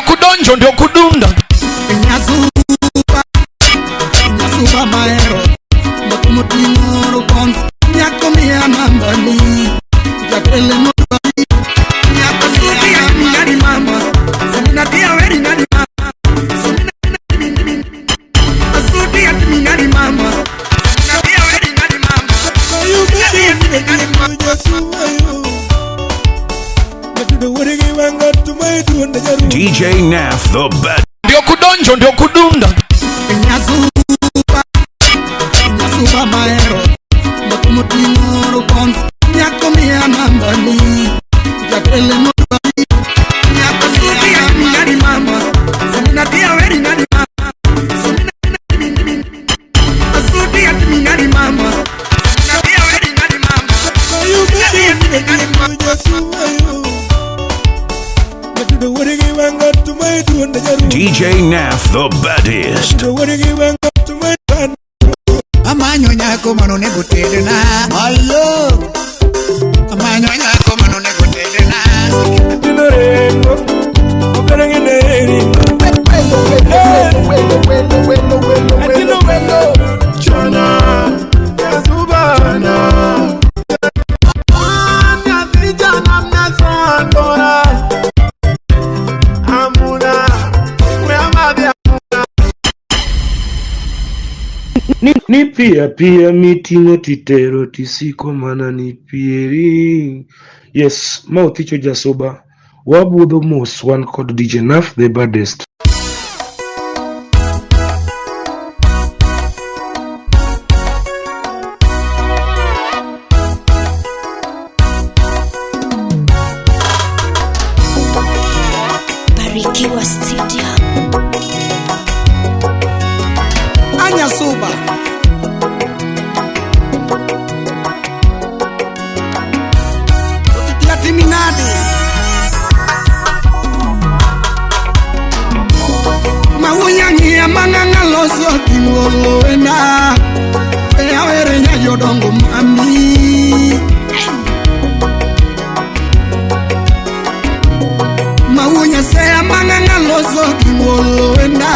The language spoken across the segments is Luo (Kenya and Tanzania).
Ndio kudonjo ndio kudunda. Nyasuba, nyasuba mahero, moting'o rupons, nyako miya nambani, jatelo modwari, nyako suti nadi mama, sumina dia weri nadi mama, sumina suti nadi mama, sumina dia weri nadi mama, sumina dia nadi mama. DJ Nath, the best. Ndio kudonjo ndio kudunda. Nyasuba, nyasuba mahero, moting'o rupons, nyako miya nambani, jatelo modwari, nyako suti nadi mama, sumina dia weri nadi mama, sumina suti nadi mama, sumina dia weri nadi mama, sumina dia nadi mama. DJ Nath, the baddest. Amanyo nyako manonego tedna. Ayo. Amanyo nyako manonego tedna. Ni pia pia miting'o titero tisiko mana ni pieri. Yes, ma Othicho Jasuba. Wabudho mos wan kod DJ Nath the baddest. Barikiwa Studio. Anyasuba. Timinadi. Mawunya mang'ang'a loso ting'o wena. Awere nya jodongo mami. Mawunya sea mang'ang'a loso ting'o wena.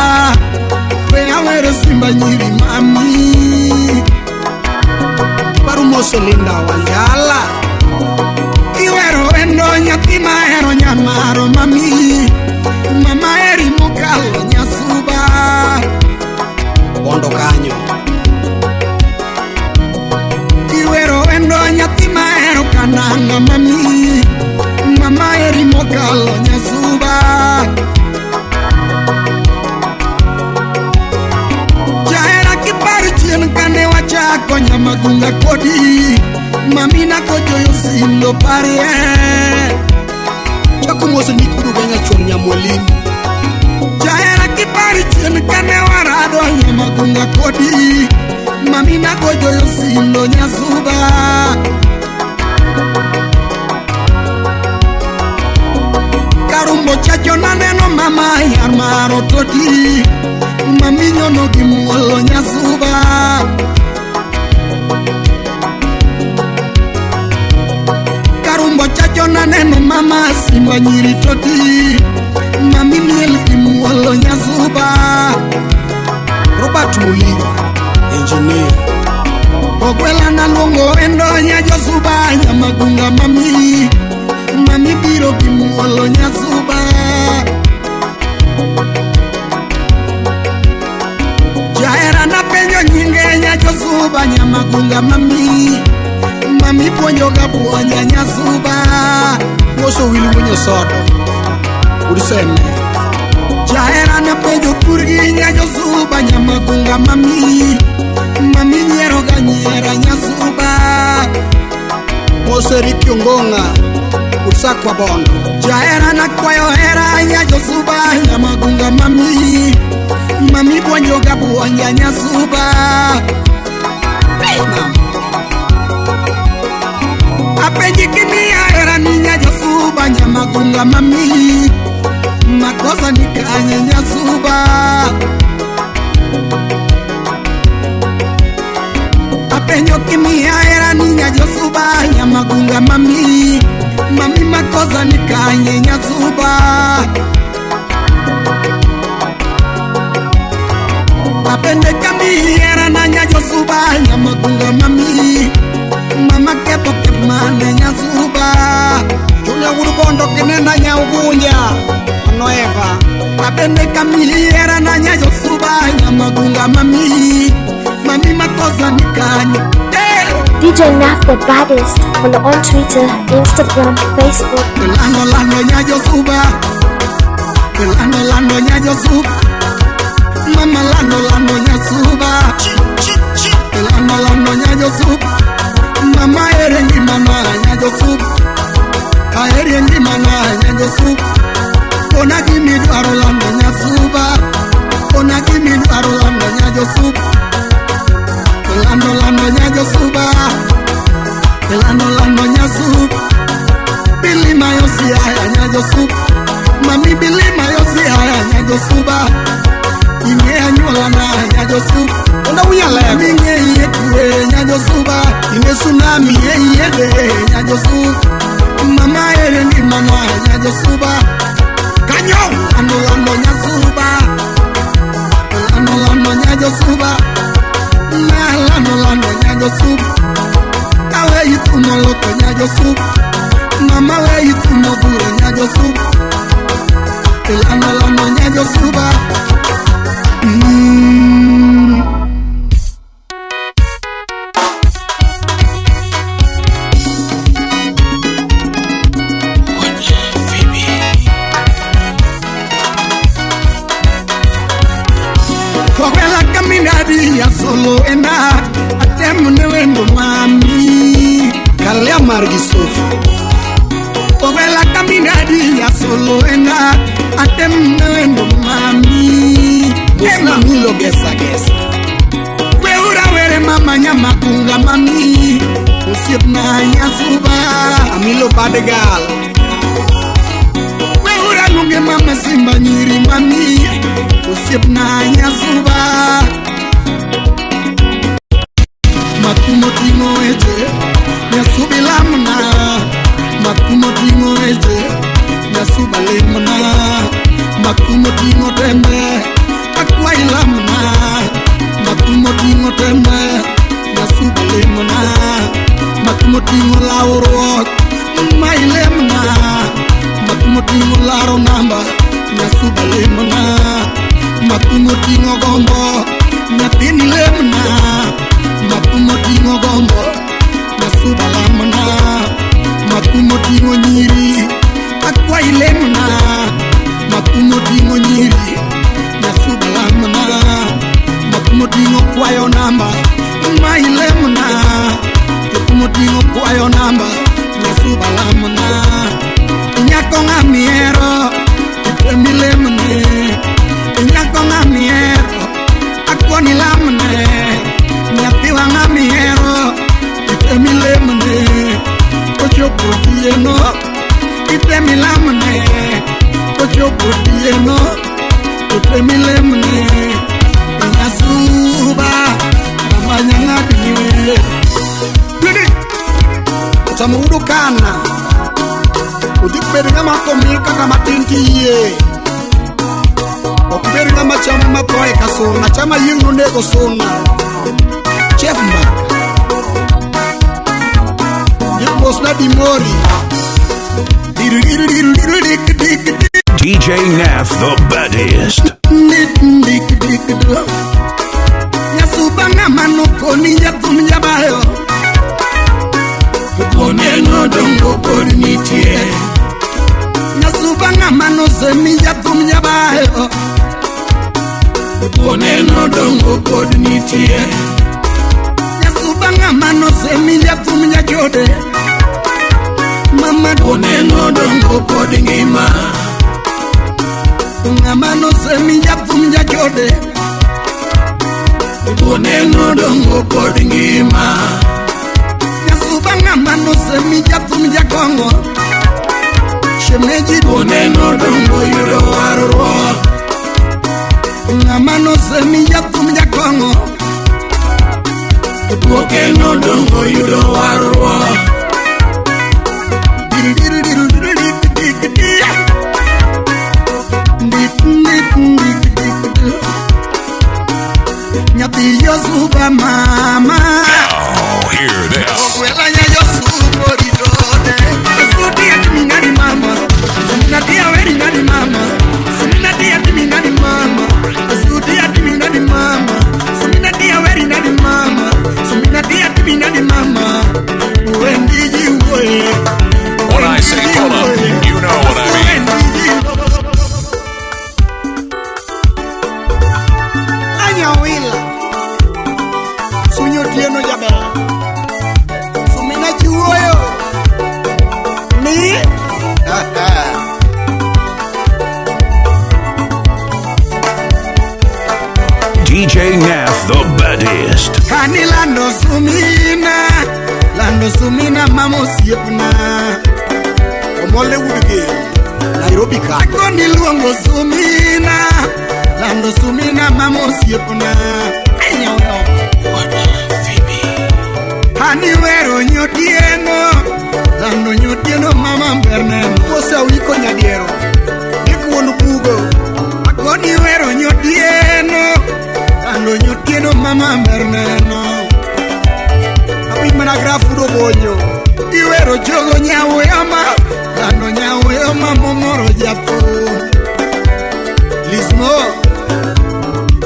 Awere simba nyiri mami. Parumoso Linda Wanjala. Iwero wendo nyathi mahero nyamaro mami. Mama eri mokalo nyasuba. Bondo kanyo. Iwero wendo nyathi mahero kananga mami. Mama eri mokalo nyasuba. Jahera kiparo chien kane wachako nyamagunga kodi. Mamina kojoyo sindo parie. Chako mos nikuru genya chuor nyamwalimu. Jahera kiparo chien kane warado nyamagunga kodi. Mamina kojoyo sindo nyasuba. Karumbo chacho naneno mama yar maro toti. Mami nyono gi muolo nyasuba. Karumbo chacho naneno mama simba nyiri toti. Mami miel gi muolo nyasuba. Robert Muliro, engineer. Ogwela naluongo wendo nya josuba nyamagunga mami. Mami biro gi muolo nyasuba. Jahera napenjo nyinge nya josuba nyamagunga mami. Mami puonjoga puonja nyasuba. Moso wil winyo sodo. Urseme. Jahera napenjo thurgi nya josuba nyamagunga mami. Mami nyiero ga nyiera nyasuba. Moso Eric Ongonga. Ursakwa Bondo. Jahera nakwayo hera nya josuba nyamagunga mami. Mami puonjoga puonja nyasuba. Nam. Apenji kimiya hera ni nya josuba nyamagunga mami. Makosa ni kanye nyasuba. Apenjo kimiya hera ni nya josuba nyamagunga mami. Mami makosa ni kanye nyasuba. Noeva Abende kamihera na nyayo suba Nyamagunga mami Mami makosa nikanyo. DJ Naff the baddest. Follow on Twitter, Instagram, Facebook. Lando lando nyayo suba. Lando lando nyayo suba. Mama lando lando nyasuba. Lando lando nyayo suba. Mama erengi mama nyayo suba. Aerengi mama nyayo suba. Ona gimi dwaro lando nyasuba. Ona gimi dwaro lando nyayo suba. Lando lando nyayo suba. Lando lando nyasuba. Billy mayosi aya nyayo suba. Mami Billy mayosi aya nyayo suba. Inge anyuola na nyayo suba. Onda uyalego. Inge iye kwe nyayo suba. Inge tsunami. Inge iye de nyayo suba. Mama ere ni mana nyayo suba. Kanyo. Lando lando nyasuba. Lando lando nyayo suba. Na lando lando nyayo suba. Awe itumo loko nyayo suba. Mama we itumo duro nyayo suba. Lando lando nyayo suba. Kogwela kaminadi ya solo ena atemune wendo mami Kalea margi sofu. Kogwela kaminadi ya solo ena atemune wendo mami. Musna milo gesa gesa. Weura were mama nyama kunga mami. Usiepna nyasuba. Amilo badegal. Weura lunge mama simba nyiri mami. Usiepna nyasuba. Makumo tingo eje nyasubi lamna. Makumo tingo eje nyasuba lemna. Makumo tingo tembe akwai lamna. Makumo tingo tembe nyasuba lemna. Makumo tingo lauro mai lemna. Makumo tingo laro namba nyasuba lemna. Makumo tingo gombo nyathini lemna. Makumo tingo gombo nyasuba lamna. Makumo tingo nyiri akwai lemna. Makumo tingo nyiri nyasuba lamna. Makumo tingo kwayo namba mai lemna. Makumo tingo kwayo namba nyasuba lamna. Nyako ng'amiero itemi lemne. Nyako ng'amiero akwoni lamne. Nyathiwa ng'amiero itemi lemne. Ochopo otieno itemi lamne. Ochopo otieno itemi lemne. Nyasuba amanyang'adniwe. Pidi. Otamuudo kana. Odhi bed ng'ama komil kata matin tiyie. Ok bed ng'ama chamo mathoe ka suna. Chama yieng' nonego suna. Chef Mbaka. Mosna Dimori. DJ Naff the baddest. Nyasuba ng'ama nokoni jathum jabayo. Oneno dongo pod nitie. Nyasuba ng'ama nosemi jathum jabayo. Oneno dongo pod nitie. Nyasuba ng'ama nosemi jathum jachode. Mama oneno dongo pod ngima. Ng'ama nosemi jathum jachode. Oneno dongo pod ngima. Nyasuba ng'ama nosemi jathum jakong'o. Shemeji oneno dongo yudo warruok. Ng'ama nosemi jathum jakong'o. Oneno dongo yudo warruok. Nyathi Yosuba mama. Now hear this. Ogwela nya Yosuba oritode. Suti atimi ng'adi mama. Natia weri ng'adi mama. DJ Nath, the baddest. Kani lando sumina, lando sumina mama osiepna. Omole Wudge, Nairobi ka. Akoni luongo sumina, lando sumina mama osiepna. Ani wero nyotieno, lando nyotieno mama mberneno. Kosa wiko nyadiero, ikuon bugo. Akoni wero nyotieno, lando nyotieno mama mberneno. Apim mana grafu do bonyo. Iwero jogo nyawema, lando nyawema momoro japo. Lismo.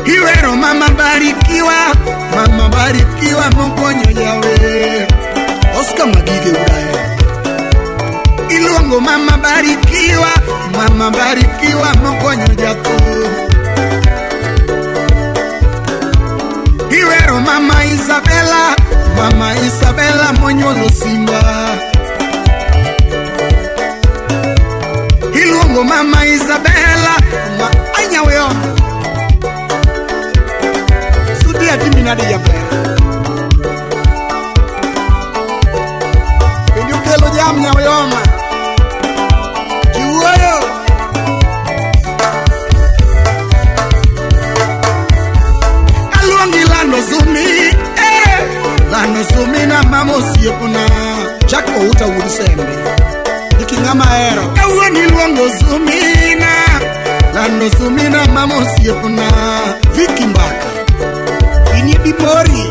Iwero mama barikiwa mokonyo yawe. Oscar Magige udae. Iluongo mama barikiwa mokonyo japo. Iwero mama Isabella monyuolo simba. Iluongo mama Isabella, ma anyaweo. Sudi atimi nade jaber. Bende okelo jam nyaweyoma. Jiwuoyo. Aluongi lando sumi, lando sumi na mama osiepna. Jack Outa wuod Sembe. Niki ng'ama ahero. Kawuono iluongo sumina, lando sumina mama osiepna. Vicky Mbaka. Inie Bimori.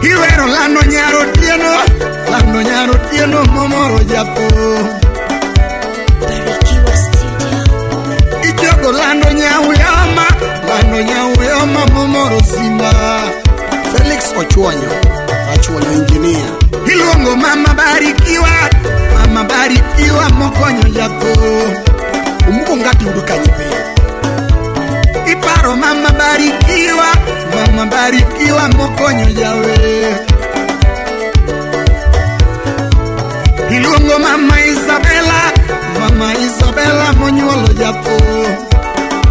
Iwero lando nyaro tieno momoro japo. Barikiwa Studio. Ijogo lando nyawema momoro simba. Felix Ochuonyo. Achuonyo engineer. Iluongo mama barikiwa mokonyo japo. Umuko ngati udu kanye pe. Iparo mama barikiwa mokonyo jawe. Iluongo mama Isabella monyuolo japo.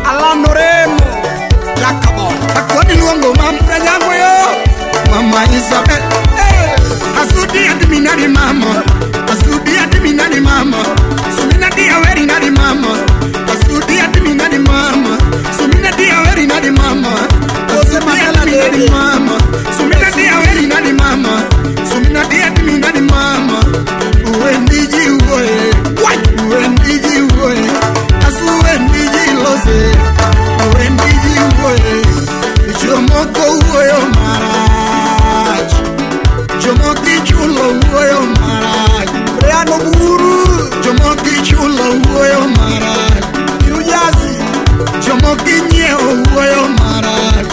Alano Remo. Jakabo. Akoni luongo mama Ranyangweyo. Mama Isabella. Asudi adminari mama, asudi adminari mama, sumina dia weri nadi mama, asudi adminari mama, sumina dia weri nadi mama, asudi adminari mama, sumina dia weri nadi mama, sumina dia adminari mama. Uwendiji uwe, uwendiji uwe, asu uwendiji lose, uwendiji uwe, jomoko uwe marach. Jomoki chulo wuoyo marach. Brian Oburu. Jomoki chulo wuoyo marach. New Jersey. Jomoki nyiewo wuoyo marach.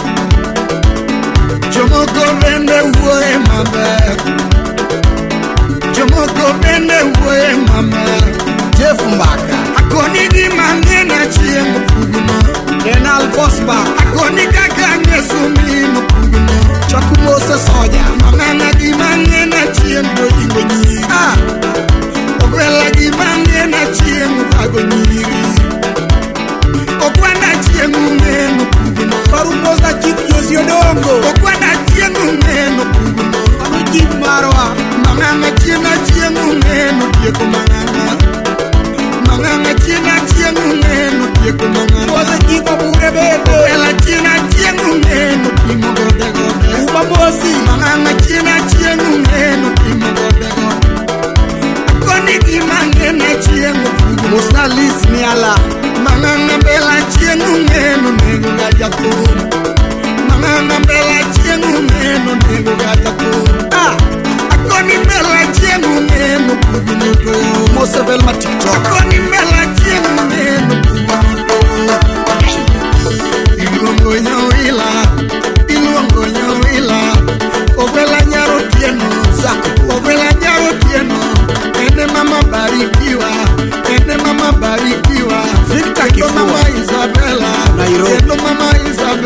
Jomoko bende wuoye maber. Jomoko bende wuoye maber. Jeff Mbaka. Akoni gima ng'ena chiemo pugno. En Alphonse Mbaka. Akoni kaka ng'e sumino pugno. Chaku Mose Soja. Mang'ana gima ng'ena chiemo ingo nyiri. Ah. Ogwela gima ng'ena chiemo bago nyiri. Ogwenda chiemo ng'eno pugno. Farumosa Chief Josi Odongo. Ogwenda chiemo ng'eno pugno. Mano chief marwa. Mang'ana chiena chiemo ng'eno tieko mang'ana. Mang'ana chiena chiemo ng'eno tieko mang'ana. Mose Chief Obure bende. Ogwela chiena chiemo ng'eno timo gode gode. Uma Mosi. Mang'ana chiena chiemo ng'eno timo gode gode. Akoni gima ng'ena chiemo pugno. Mosna Liz Miala. Mang'ana bela chiemo ng'eno nego ga jathum. Mang'ana bela chiemo ng'eno nego ga jathum. Ah. Akoni bela chiemo ng'eno pugno to. Mose Velma TikTok. Akoni bela chiemo ng'eno pugno to. Iluongo nyawila, iluongo nyawila. Ogwela nyaro tieno, Zako. ogwela nyaro tieno. Ene mama barikiwa, ene mama barikiwa. Victor Kendo Kifua. mama Isabella, Nairobi. Kendo mama Isabella.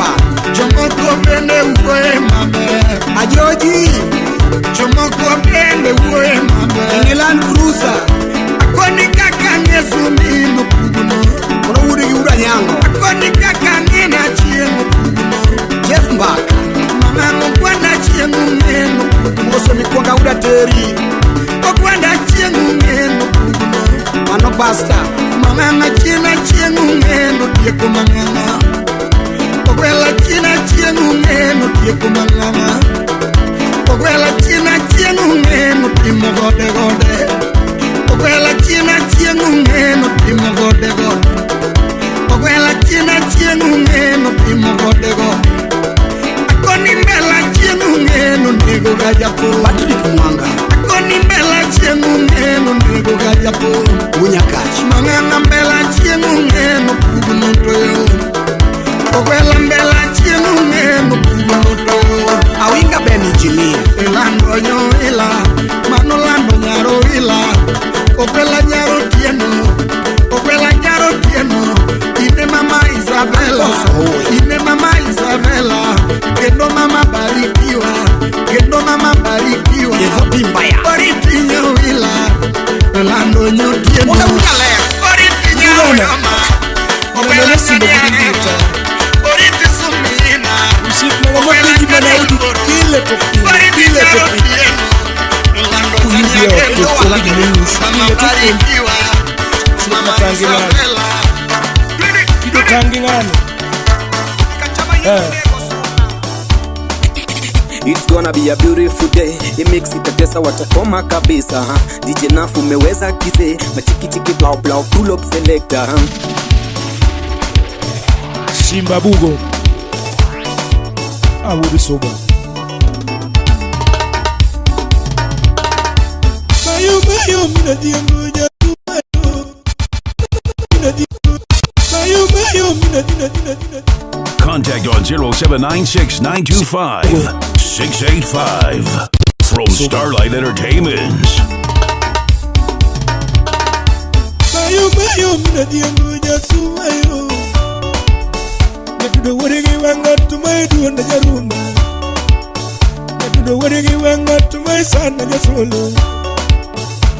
Simba. Jomoko bende wuoye maber. Ajoji. Jomoko bende wuoye maber. England Cruiser. Akoni kaka ng'e sumino kugno. Kono wuod gi Uda Nyango. Akoni kaka ng'e na chieng' kugno. Jeff Mbaka. Mama ng'ogwanda chieng' ng'eno kugno. Moso mikwonga Uda Teri. Ogwanda chieng' ng'eno kugno. Mano pasta. Mama ng'achien chieng' ng'eno tieko mang'ama. Ogwela chien chieng' ng'eno tieko mang'ama. Ogwela chien chieng' ng'eno timo gode gode. Ogwela chien chieng' ng'eno timo gode gode. Ogwela chien chieng' ng'eno timo gode gode. Akoni mbela chieng' ng'eno nego ga japur. Patrick Mwanga. Akoni mbela chieng' ng'eno nego ga japur. Unyakach. Mang'ang'a mbela chieng' ng'eno pugno toyo. Ogwela mbela chieng' ng'eno pugno toyo. Awinga Ben Engineer. Ilando nyo ila, mano lando nyaro ila. Ogwela nyaro tieno, ogwela nyaro tieno. Ine mama Isabella, ine mama Isabella. Kendo mama barikiwa, kendo mama barikiwa. Ezo Timbaya. Oriti nyo ila, lando nyo tieno. Muda unyale. Oriti nyo Unaona? yama, ogwela Unaona Simba nyari kudivita. Oriti sumina. Usiku na mapiji manaudi kile tokile kile tokile. Kuyudia watoto nini kile tokile. Kido tangi ngano. It's gonna be a beautiful day. Imix itatesa watakoma kabisa ha. DJ Nafu umeweza kize machikichiki blau blau pull up selector ha. Simba Bugo. Awudi soba. Mayo mayo mina diengo ja mayo. Mina diengo. Mayo mayo mina dina dina dina. Contact on 0796 925 685 from Starlight Entertainment. Mayo mayo mina diengo ja sumayo. Nyakudo weregi wanga tumai duonda jaruma. Nyakudo weregi wanga tumai sana jasolo.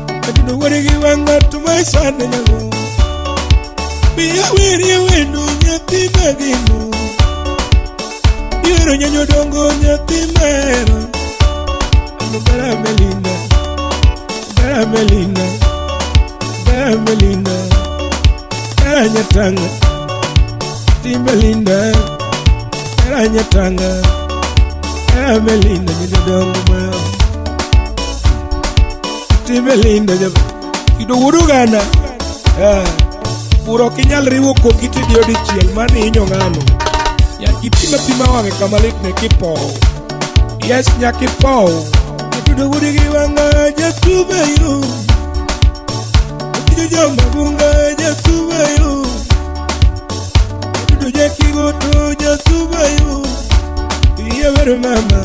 Nyakudo weregi wanga tumai sana nyago. Biya weri wenu nyathi mageno. Biwero nyanyo dongo nyathi mahero. Ano bara Melinda, bara Melinda, bara Melinda, bara nyatanga. Timbelinda, bara nyatanga, bara Melinda nyanyo dongo ma. Timbelinda jab kido wurugana. Ah. Puro ok inyal riwo koki tidiyo dichiel mano ihinyo ng'ano. Nyaka ipim apima wang'e kama litne kipowo. Yes, nyaka ipow. Atudo wuod gi wang'a jatuba yo. Otijo jamagunga jatuba yo. Atudo jakigoto jatuba yo. Iya ber mama,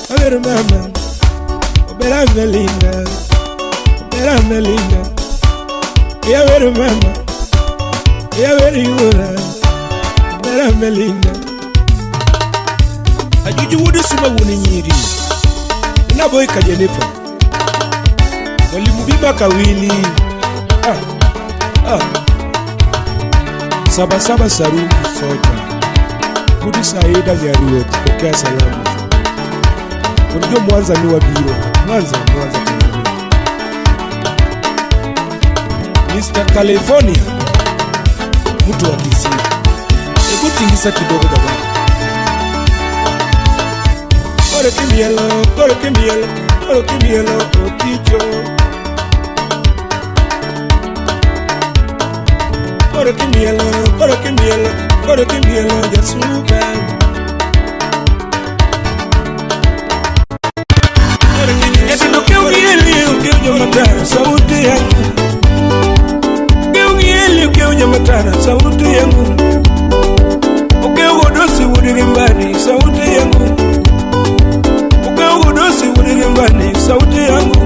aber mama. Obera Melinda, obera Melinda. Ya ver mama, ya ver yura, bera Melinda. Ajuju wudu suma wuni nyiri. Ina boy ka Jennifer. Mwalimu Biba Kawili. Ah, ah. Saba saba Sarungu Soja. Kudu Saida Nyaruot, pokea salamu. Unajua Mwanza ni wabiro. Mwanza, Mwanza Tanzania. Mr. California, mtu wa Kisii. Hebu tingisa kidogo baba. Kore kimielo, kore kimielo, kore kimielo, oticho. Kore kimielo, kore kimielo, kore kimielo, jasuba. Kore kimielo, keu matara, sauti yangu. Keu nyamatara, sauti yangu. Ukeu godosi wudigimbani, sauti yangu. Ukeu godosi wudigimbani, sauti yangu.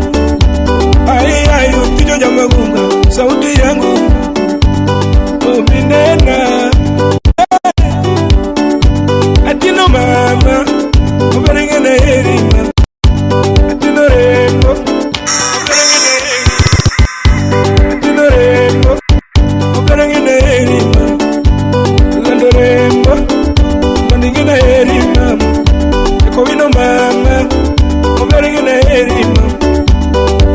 Ai ai, otijo jamagunga, sauti yangu. Ominena. mama, oberingene heri mama. Atino rembo, oberingene heri. Atino rembo, oberingene heri mama. Lando rembo, mandingene heri mama. Ekowino mama, oberingene heri mama.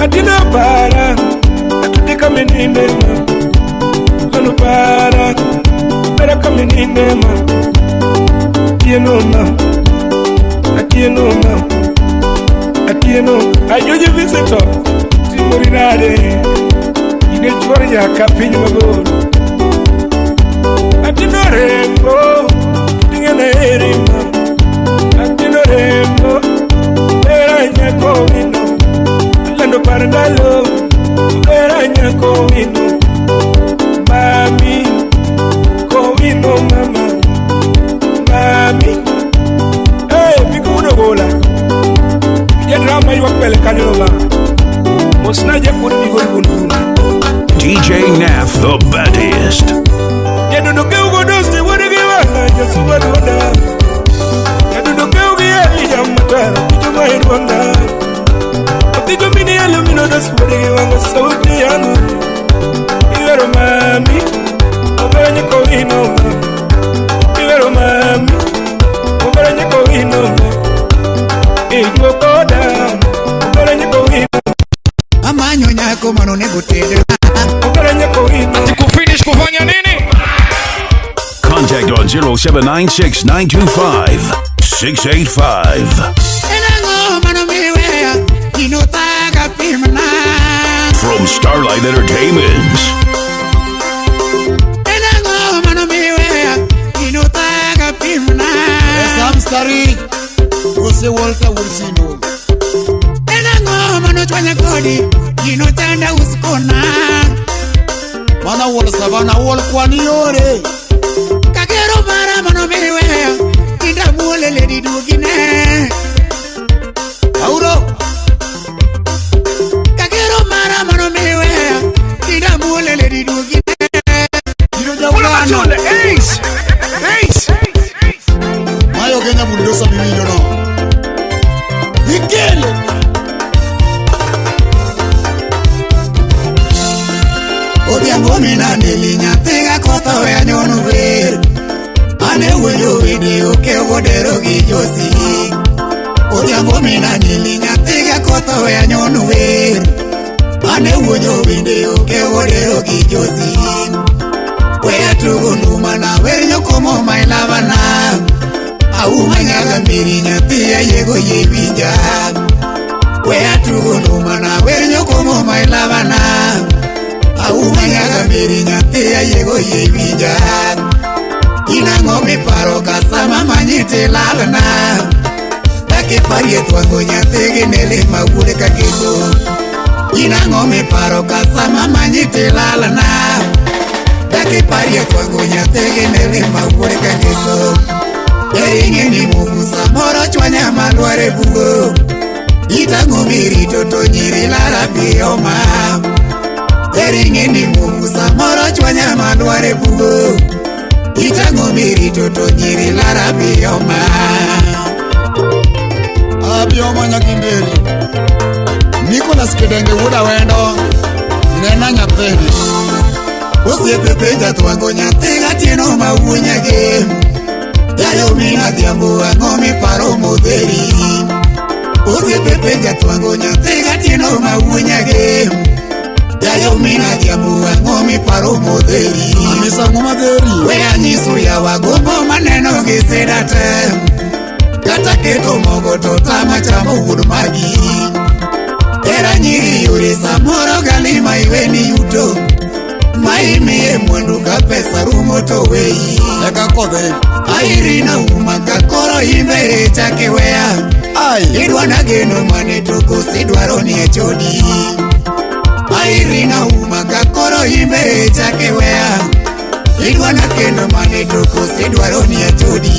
Atino para, atutika meninde mama. Lando para, para kameninde mama. Atieno mama, atieno mama, atieno. Ajoji visitor, timorinade, ine chuor nyaka piny mabor. Atino rembo, tingene heri mama. Atino rembo, era nyako wino. Lando par ndalo, era nyako wino. Mami, kowino mama. Mami, hey, pikuno gola. Drama ywak mbele kanyo no ma. Mosna japur migol bunduna. DJ Nath, the baddest. Jadundo ke ugo dosti wuod gi wanga jasuba duonda. Jadundo ke ugi eli jamatara picho ma irwanda. Otijo mini elo mino dos wuod gi wanga sauti yangu. Iwero mami, oberenye kowino ma. Iwero mami, oberenye kowino ma. Ijuo koda, oberenye kowino. Amanyo nyako mano nego tedo. Oberenye kowino. Ati kufinish kufanya nini? Contact on 0796 925 685. Enango mano miweya, inotaka pimna. From Starlight Entertainment. Enango mano miweya, inotaka pimna. Sam Stari, Jose Walter Wilsino. Enango mano chwanya kodi, inotanda usikona. Mana wol savana wol kwani yore. Kakero mara mano miweya, inda muole ledi dugine. Auro. Kakero mara mano miweya, inda muole ledi dugine. Iro jaulano. Ace! Ace! Mayo Kenya bundosa miwinjo no. Ikele. Odhiambo mina neli nyathiga kotho we anyono wer. Ane winjo wende okewo dero gi josi. Odhiambo mina neli nyathiga kotho we anyono wer. Ane winjo wende okewo dero gi josi. Weya tugo nduma na wer nyokomo my lavana. Auma nyaga mbiri nyathi ayiego yie winja. Weya tugo nduma na wer nyokomo my lavana. Auma nyaga mbiri nyathi ayiego yie winja. Inang'o miparo ka sama manyi tilalna. Dakiparie twango nyathi gi neli mawuod ka keso. Inang'o miparo ka sama manyi tilalna. Dakiparie twango nyathi gi neli mawuod ka keso. Ering'e ni Mungu samoro chwanya madware bugo. Itang'o mirito to nyiri lara piyo ma. Ering'e ni Mungu samoro chwanya madware bugo. Itang'o mirito to nyiri lara piyo ma. Abioma nyakimberi. Nicholas Kidenge wuod Awendo. Nena nyathini. Osiepe penja twango nyathi gatieno ma wuonyage. Yayo mina dhiambo ang'o miparo modheri. Osiepe penja twango nyathi gatieno ma wuonyage. Yayo mina dhiambo ang'o miparo modheri. Amisa ang'o madheri. We anyiso yawa gombo maneno gi seda te. Kata keto mogo to tama chamo wuod magi. Era nyiri yore samoro galima iweni yuto. Ma imiye mwandu ka pesa rumo to weyi. Eka kodhe. Airina uma ka koro imbe chake weya. Ai. Idwa na geno mane to kosidwaro ni e chodi. Airina uma ka koro imbe chake weya. Idwa na kendo mane to kosidwaro ni e chodi.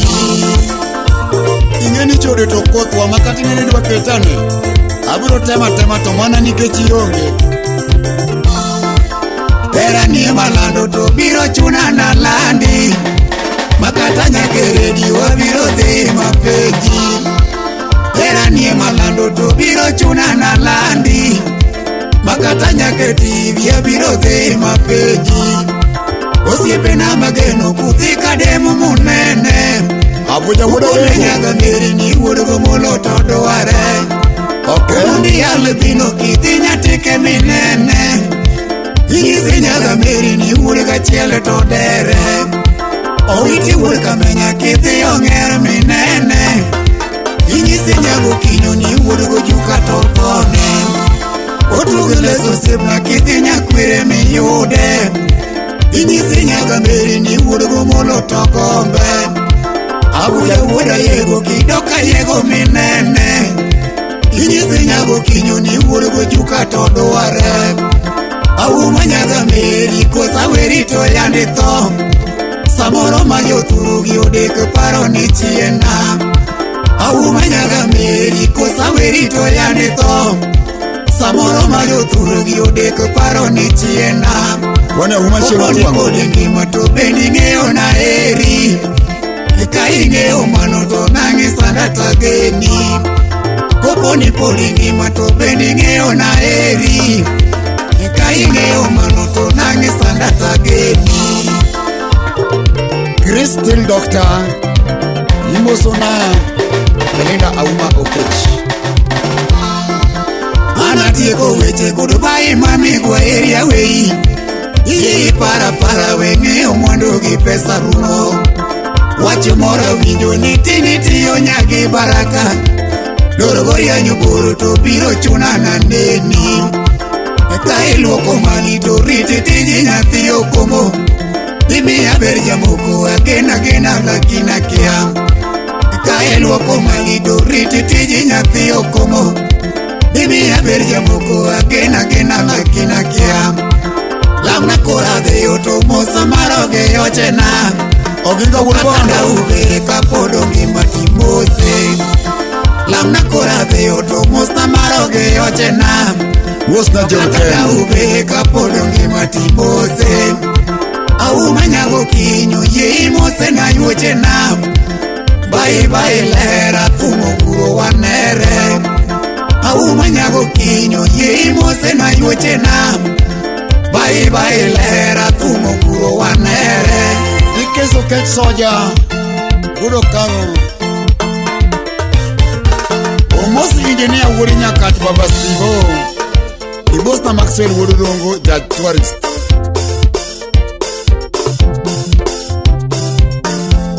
Ing'e ni chode to kothwa ma kata inene dwa ketane. Abiro tema tema to mana nikech ionge. Era ni malando to biro chuna na landi. Makata nyaka e redio wabiro dhi mapiyo. Okata nyaka TV abiro dhi mapenji. Osiepena mageno kudhi kademo munene. Abuja wuod Ukone Ayego. nyaga meri ni wuod gomolo to dware. Okay. Omondi albino kidhi nyatike minene. Inyisi nyaga meri ni wuod gachiel to dere. Owiti wuod kamenya kidhi ong'er minene. Inyisi nyago kinyo ni wuod gojuka to thone. Otug leso osiepna kidhi nyakwere miyude. Inyisi nyaga meri ni wuod gomolo to gombe. Abuja wuod Ayego kidok Ayego minene. Inyisi nyago kinyo ni wuod gojuka to dware. Auma nyaga meri kosa weri to yandi tho. Samoro ma jothuru gi odek paro ni chiena. Auma nyaga meri kosa weri to yandi tho. Samoro ma jothuru gi odek paro ni chiena. Wane auma chieng' Koponi otwang'o. kod ngima to bende ing'eyo na heri. Ka ing'eyo mano to nang'i sanda tageni. Koponi pod ingima to bende ing'eyo na heri. Ka ing'eyo mano to nang'i sanda tageni. Christine Doctor. Imosona Belinda Auma Okech. Anatieko weche goodbye mami kwaheri awei. Iyi para para we ng'eyo mwandu gi pesa rumo. Wach moro winjo ni tini tiyo nyagi baraka. Loro gorianyo boro to biro chuna naneni. Ka iluoko mali to riti tiji nyathi okomo. Imiya ber jamoko agena agena lakini akia. Ka iluoko mali to riti tiji nyathi okomo. Imiya ber jamoko agena agena lakini akia. Lamna kora dhiyo to mosa maroge yochena. Oginga wuod Kata Bondo. ubere kapodo ngima timose. Lamna kora dhiyo to mosa maroge yochena. Mosna John Kata Ken. ubere kapodo ngima timose. Auma nyago kinyo yie imose na yuochena. Bye bye lera thumo kuro wanere. Auma nyago kinyo yie imose na yuochena. Bye bye lera thumo kuro wanere. Ikeso Okech Soja. Wuod Okang'o. Omos engineer wuod Nyakach Baba Steve. Ibosna Maxwell wuod Rongo ja tourist.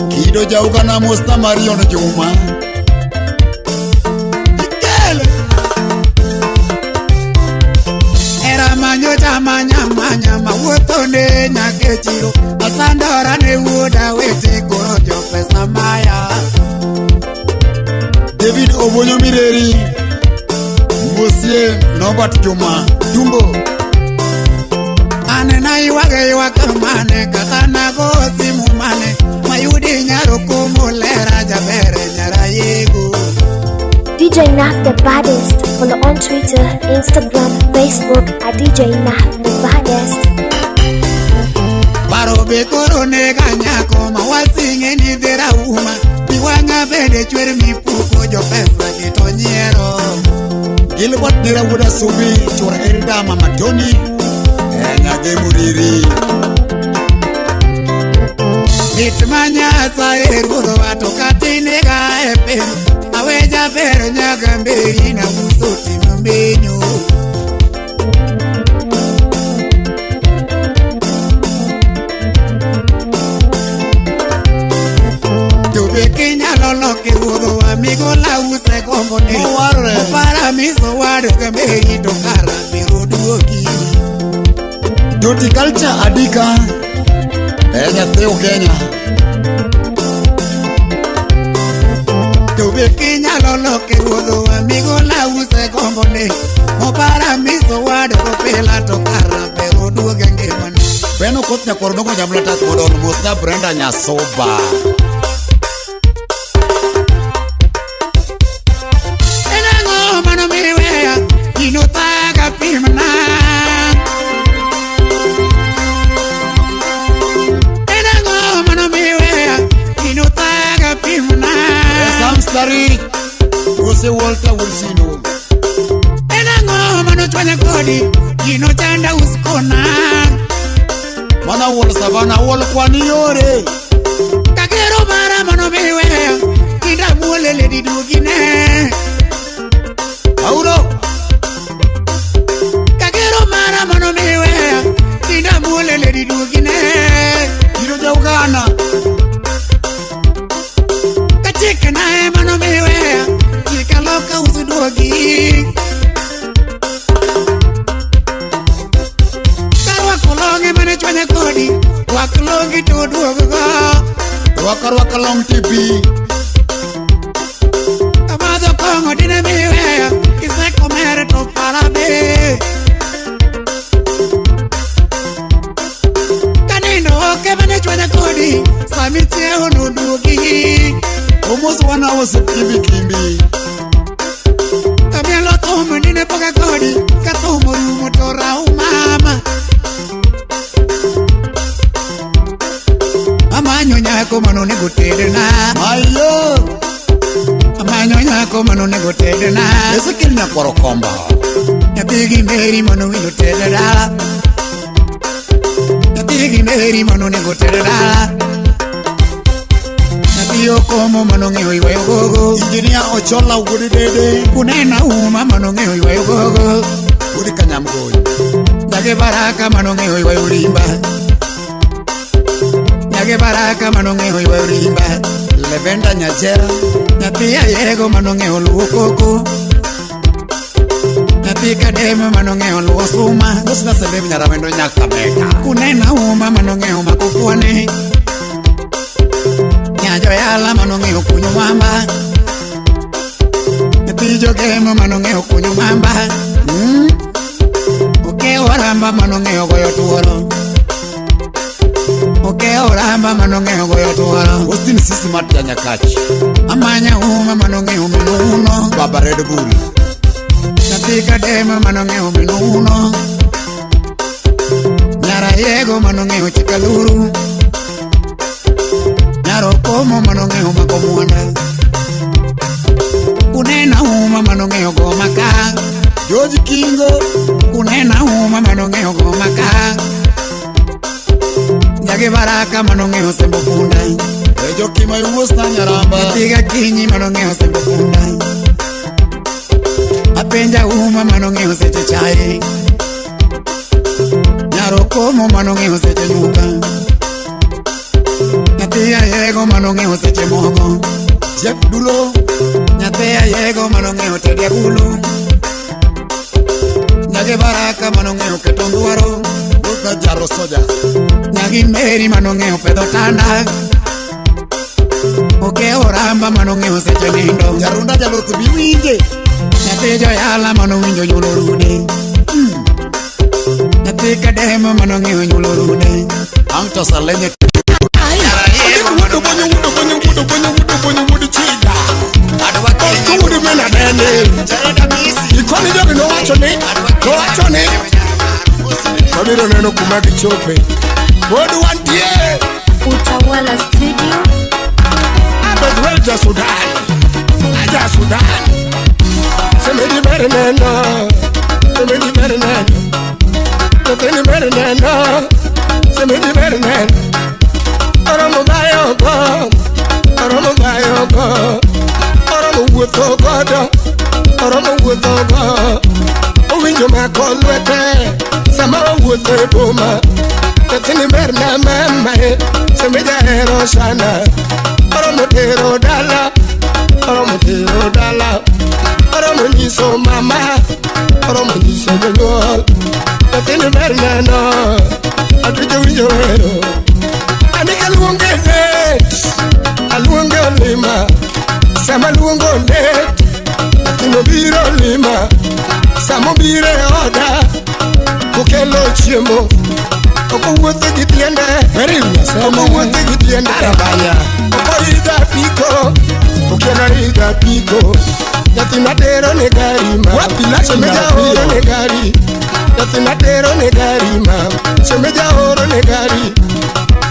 Kido jaugana mosna Marion Juma. Ikele. Era manyo chamanya manya mawuotho ne nyaka e chiro. Asandora ne wuoda wete koro jo pesa maya. David Obonyo Mireri. Mosie Norbert Juma. Jumbo. An naywage ywak mane kata nago simu mane mayudi nyaro komo lera jaber nyara yego. DJ Naf the baddest. Follow on Twitter, Instagram, Facebook at DJ Naf the baddest. Paro be koro nega nyako ma wasing'e ni dhi rauma. Pi wang'a bende chwer mipuko jo pesa gi to nyiero. Gilbert Nera wuod Asubi. Chwor Elda Mama Tony. Nyage Muriri. Lit ma Nyasaye ruodhwa to katinega e piny. Awe jaber nyaka mberi na uso timo menyo. To be kinyalo loke ruodhwa migola use gombo ne. Owarre. Opara miso wadu ga mberi to kara biro duogi. Doti Culture Adika. Nyathi Kenya. To be kinyalo loke ruodhwa migola use gombo ne. Opara miso wadu go pila to kara biro duoge ngimane. Beno koth nyakwar dongo jamla tas mondo mosna Brenda Nyasoba. En ang'o mano miweya ino thaga pimna. En ang'o mano miweya ino thaga pimna. Sam Starich. Jose Walter Wilsino. En ang'o mano chwanya kodi Gino chanda uskona. Mana wuol savana wuol kwani yore. Kagero mara mano miwe. Kinda muole ledi dugine. Auro. Kagero mara mano miwe. Kinda muole ledi dugine. Gino jaugana. Kachike nae mano miwe. Kikaloka usuduogi. Karwako longe mane chwanya kodi. Rwak longi to duogo. Rwaka long TV. Amadho kong'o dine miweyo. Kiseko mere to parabe. Kanindo oke mane chwanya kodi. Sami chiewo noduogi. Omos wana osep kimbi kimbi. Kamielo thum dine poga kodi. Ka thum orumo to rau mama. Amanyo nyako mano nego tedna. Mayo. Amanyo nyako mano nego tedna. Ezekiel nyakwaro komba. Nyathi gi Mary mano winjo tedo dala. Nyathi gi Mary mano nego tedo dala. Nyathi Okomo mano ng'eyo ywayo gogo. Injinia Ochola wuod Dede. Kunena uma mano ng'eyo ywayo gogo. Wuod Kanyamgoyi. Nyage Baraka mano ng'eyo ywayo rimba. Nyage Baraka mano ng'eyo ywayo rimba. Levenda Nyajera. Nyathi Ayego mano ng'eyo luwo koko. Nyathi Kadem mano ng'eyo luwo suma. Osna Selem Nyaramendo Nyakameka. Kunena uma mano ng'eyo mako fuone. Nyajoyala mano ng'eyo kunyo mamba. Nyathi Jogemo mano ng'eyo kunyo mamba. Okewo ramba mano ng'eyo goyo tuoro. Okewo ramba mano ng'eyo goyo tuoro. Austin Sisi Mat Janyakach. Amanya uma mano ng'eyo mino uno. Baba Red Bull. Nyathi Kadem mano ng'eyo mino uno. Nyarayego mano ng'eyo chikaluru. Nyarokomo mano ng'eyo mako mwanda. Kunena uma mano ng'eyo go maka. George Kingo. Kunena uma mano ng'eyo go maka. Nyage Baraka mano ng'eyo sembo punda. Ejo Kima Iwuos na Nyaramba. Nyathi Gakinyi mano ng'eyo sembo punda. Apenja uma mano ng'eyo seche chae. Nyarokomo mano ng'eyo seche nyuka. Nyathi Ayego mano ng'eyo seche mogo. Jack Dulo. Nyathi Ayego mano ng'eyo tedo agulu. Nyage Baraka mano ng'eyo keto ndwaro. Osna Jaro Soja. Nyagi Mary mano ng'eyo pedho tanda. Okewo ramba mano ng'eyo seche nindo. Jarunda Jaloth bi winje. Nyathi Joyala mano winjo nyulo rude. Nyathi Kadem mano ng'eyo nyulo rude. Anto Salenye. Ikoni jogi nowacho ni. Nowacho ni. Wabiro neno kuma gichope. Pod wantie. Utawala Studio. Abedwel ja Sudan. Aja Sudan. Semedi ber neno. Semedi ber neno. Nyathini ber neno. Semedi ber neno. Oromo bayo go. Oromo bayo go. Oromo wuotho godo. Oromo wuotho go. Owinjo mako lwete. Sama owuotho e boma. Nyathini ber na mama e. Semeja hero sana. Oromo tero dala. Oromo tero dala. Oromo nyiso mama. Oromo nyiso jonyuol. Nyathini ber neno. Atujo winjo wero. Anika luonge net. Aluonge olima. Sama luongo net. Nyathino biro lima. Sama obiro e oda. Kokelo chiemo. Ok owuotho gi tiende. Ok owuotho gi tiende. Ok oidho apiko. Okieno idho apiko. Nyathina tero ne gari ma. Semeja oro ne gari. Nyathina tero ne gari ma. Semeja oro ne gari.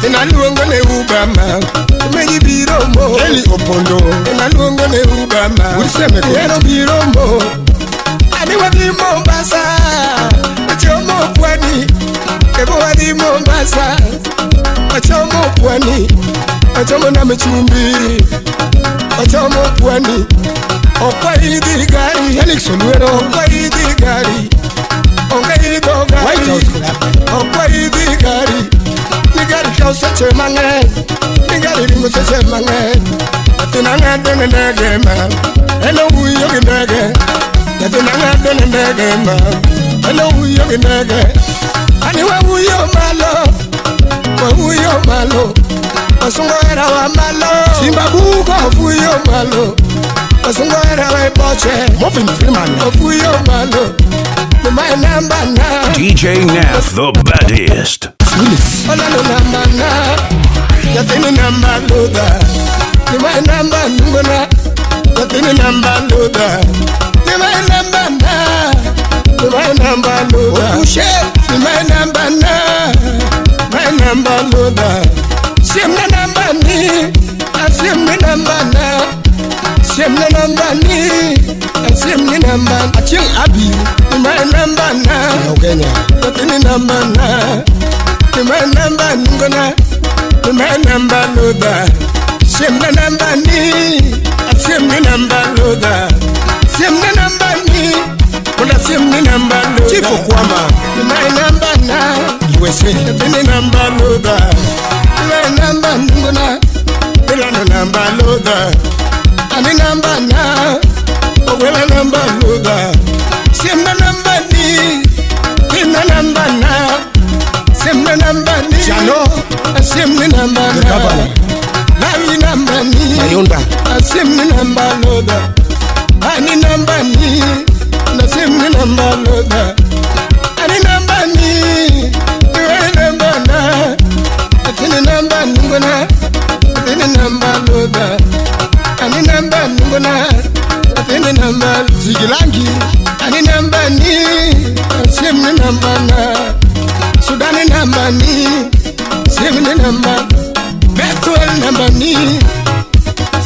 Nyathina luongo ne Uber ma. Semeji biro mo. Eli Opondo. Nyathina luongo ne Uber ma. Ero biro mo. Ani wadhi Mombasa. Wachomo Ebu wadhi Mombasa, wachomo pwani, wachomo na michumbi, wachomo pwani. Okwa idhi gari, Felix Olwero. Okwa idhi gari, onge idho gari. White House Club. Okwa idhi gari, ni gari kawo seche mang'eny, ni gari ringo seche mang'eny. Nyathina ng'ado ne ndege ma, en owuoyo gi ndege. Nyathina ng'ado ne ndege ma, en owuoyo gi ndege. Ani wawuoyo malo, wawuoyo malo, wasungo hera wa malo. Simba Bugo. Wawuoyo malo, wasungo hera wa ipoche. Moving Freeman. Wawuoyo malo, ni my number na. DJ Nath, the baddest. Willis. Olalo namba na, nyathini namba ludha. Ni my namba nungona, nyathini namba ludha. Ni my namba na, ni my namba ludha. Okushe. Ni my namba na, my namba ludha. Siem na namba ni, asiem ni namba na. Siem na namba ni, asiem ni namba. Achieng' Abi. Ni my namba na. Ya Kenya. Nyathini namba na, ni my namba nungona, ni my namba ludha. Siem na namba ni, asiem ni namba ludha. Siem na namba ni, kuna siem ni namba ludha. Chief Okwama. Ni my namba na, USA. nyathini namba ludha. Ni my namba nungona, ilano namba ludha. Ani namba na, owela namba ludha. Siem na namba ni, ina namba na. Siem na namba ni, Jano. Siem ni namba The na. governor. Lawi namba ni, Mayunda. Siem ni namba ludha. Ani namba ni, na siem ni namba ludha. Ani namba ni, iwe namba na. Atini namba nungona, atini namba ludha. Ani namba nungona, atini namba Zigilangi. Ani namba ni, siem ni namba na. Sudani namba ni, siem ni namba. Bethuel namba ni,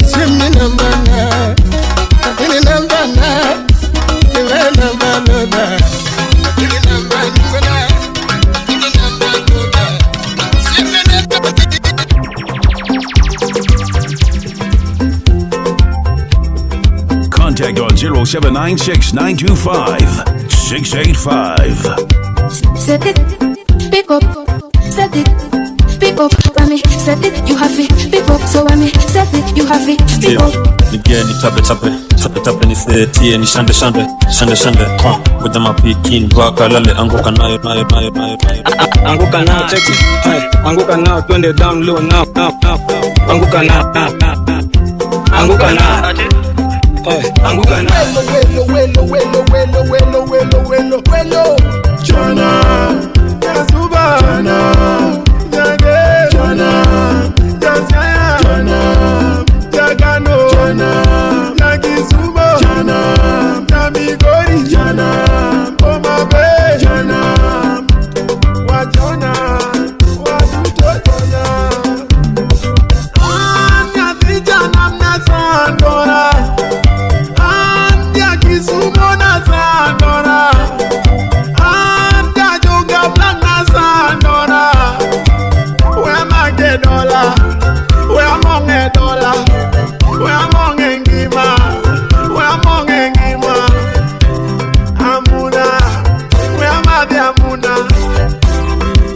siem ni namba na. Atini namba na, iwe namba ludha. Atini namba nungona, atini namba ludha. Siem ni namba. Contact on 0796 925 685. Set it, pick up, set it, pick up. When me set it, you have it, pick up. So when me set it, you have it, pick up. Nige ni tape tape tape tape ni setie ni shande shande shande shande ngoja mapiki mpaka lale anguka nayo nayo nayo nayo nayo. Anguka nao cheki. Hey, anguka nao twende down low now now now. Anguka nao anguka nao. Hey, anguka nao. Welo, welo, welo, welo, welo, welo, welo, welo. Chana, Yasuba, Chana, Jage, Chana, Jasaya, Chana, Jagano, Chana, Nakisumo, Chana, Namigori, Chana, Omabe, Chana, Wachona, Waduto Chana. Anya Tijana Mnasandora, Anya Kisumo Nasandora.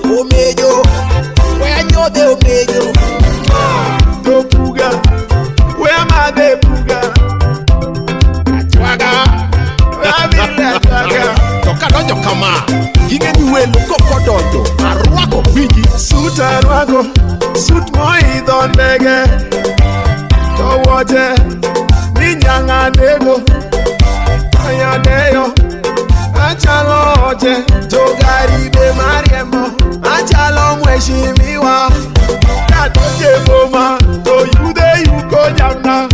Omejo, where omejo? Topuga, where ma de puga? Atwaga, where mi le atwaga? Toka donjo kama, gige ni welo koko donjo, arwako winji. Suit arwako, suit moidho ndege, to wuoche ni nyanga nego, anyadeyo, achalo oche, to gari be mariembo, achalo mheshimiwa. Kadonje boma, to yude yuko jamna.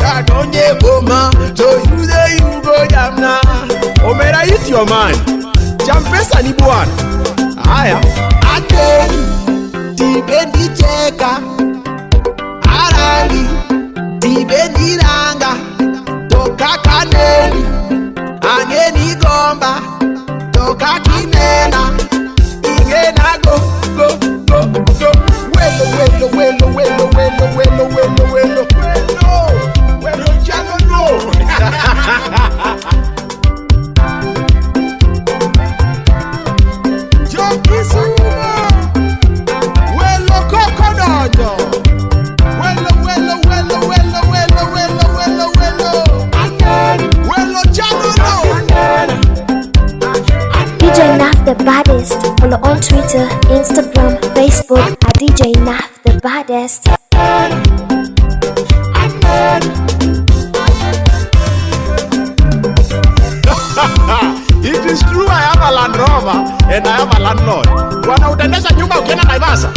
Kadonje boma, to yude yuko jamna. Omera eat your man, champesa ni bwana. Haya. Ateni, tibendi cheka, arali, tibendi ranga, toka kaneni, angeni gomba, toka kinena, inge Follow on Twitter, Instagram, Facebook at DJ Naf the Baddest. It is true I have a Land Rover and I have a landlord. Bwana utaendesha nyumba ukienda Naivasha.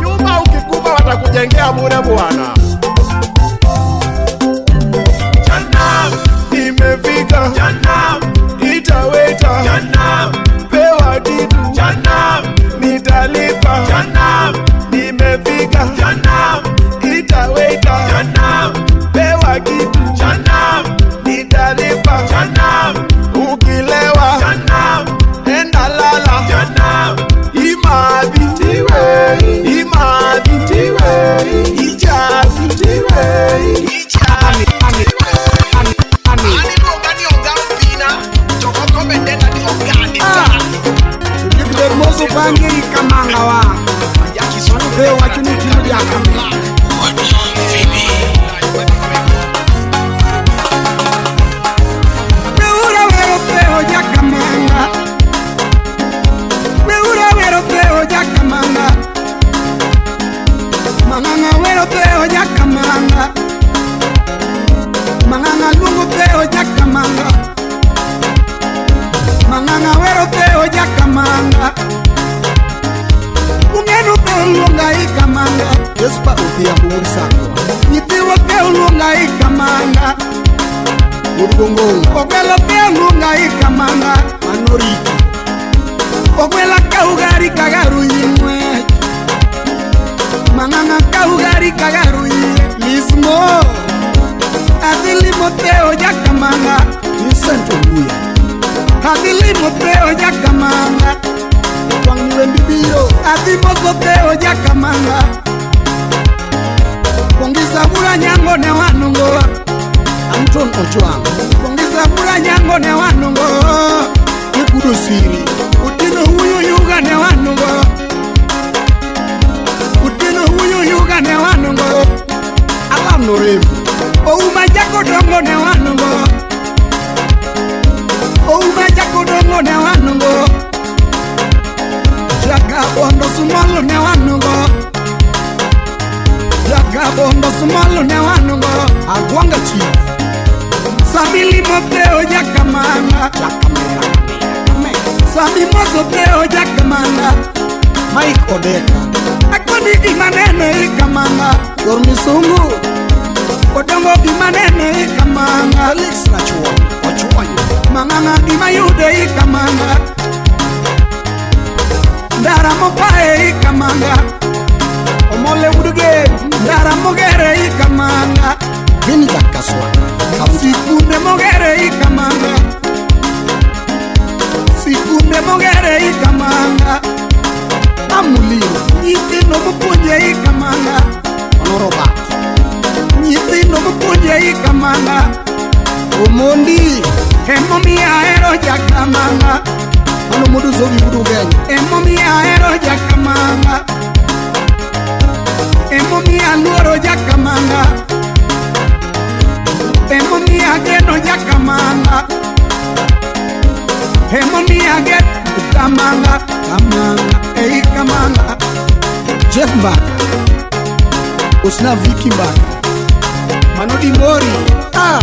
Nyumba ukikufa watakujengea bure bwana. Jana nimefika. Jana itaweta. Jana pewa kitu. Jana nitalipa. Jana nimefika. Jana itaweta. Jana pewa kitu. Jana nitalipa. Jana ukilewa. Jana enda lala. Jana imabi tiwe. Imabi tiwe. Ijabi tiwe. Ijabi tiwe. Mozo bangi kamanga wa Manu wa chuni tinu jaka Meura wero teo jaka manga Meura wero teo jaka manga Manganga wero teo jaka manga Manganga lungu teo jaka manga Manganga wero teo jaka manga Ungenu teo lunga ikamanga Yespa utia muuri sako Nitiwa teo lunga ikamanga Urgongo Ogwela teo lunga ikamanga Manoriki Ogwela kaugari kagaru yimwe Manganga kaugari kagaru yimwe Lismo Adilimo teo jakamanga Vincent Obuya Adilimo teo jakamanga Wang Wembibiro Adimoso teo jakamanga Pongisa bura nyango ne wanungo Anton Ojuang Pongisa bura nyango ne wanungo Ikudo Siri Utino huyu yuga ne wanungo Utino huyu yuga ne wanungo Alam Norem Ouma jako dongo ne wanungo Ouma jako dongo ne wanungo Jaga bondo sumalo ne wanungo Jaga bondo sumalo ne wanungo Agwanga Chief Samili moteo jakamanga Sami mozo teo jakamanga Mike Odeka Akoni gimanene ikamanga Yor Misungu Odongo gimanene ikamanga Felix Rachuon Ochuonyo Manganga gimayude ikamanga Ndara mopae ikamanga Omole Uduge Ndara mogere ikamanga Vinica Kaswa Sikunde mogere ikamanga Sikunde mogere ikamanga Amuliro Nyithindo mopuonje ikamanga Onoroba Nyithindo mopuonje ikamanga Omondi Emomiyo ahero jakamanga Mano modu zogi wudu Ugenya Emomiyo ahero jakamanga Emomiyo aluoro jakamanga Emomiyo ageno jakamanga Emomiyo ageno kamanga kamanga ei kamanga Jeff Mbaka Osna Vicky Mbaka Manodi Mori ah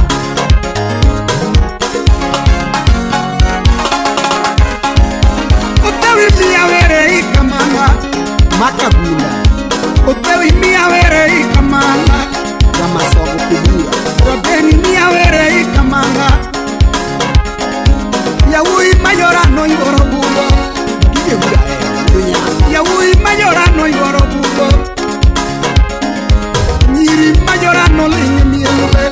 Otewi mia were ikamanga Makagula Otewi mia were ikamanga Yamasogo Kubura Rodeni mia were ikamanga Yawui mayora no yoro bugo Gige buda dunya Yawui mayora no yoro bugo Nyiri mayora no linge mielube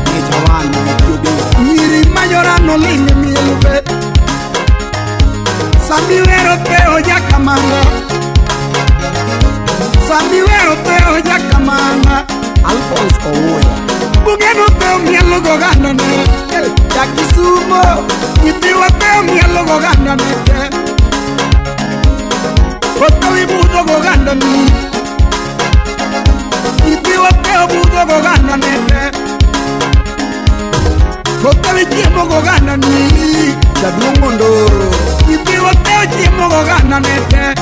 Nejawani yobe Nyiri mayora no linge mielube Sami wero teo jakamanga Sami wero teo jakamanga Alphonse Owoya Bugeno teo mielo goganda ne Jakisumo Nyithiwa teo mielo goganda ne Otewi budho goganda ni Nyithiwa teo budho goganda ne Otewi chiemo goganda ni Jaduong' Mondoro Nyithiwa te ochiemo goganda ne te.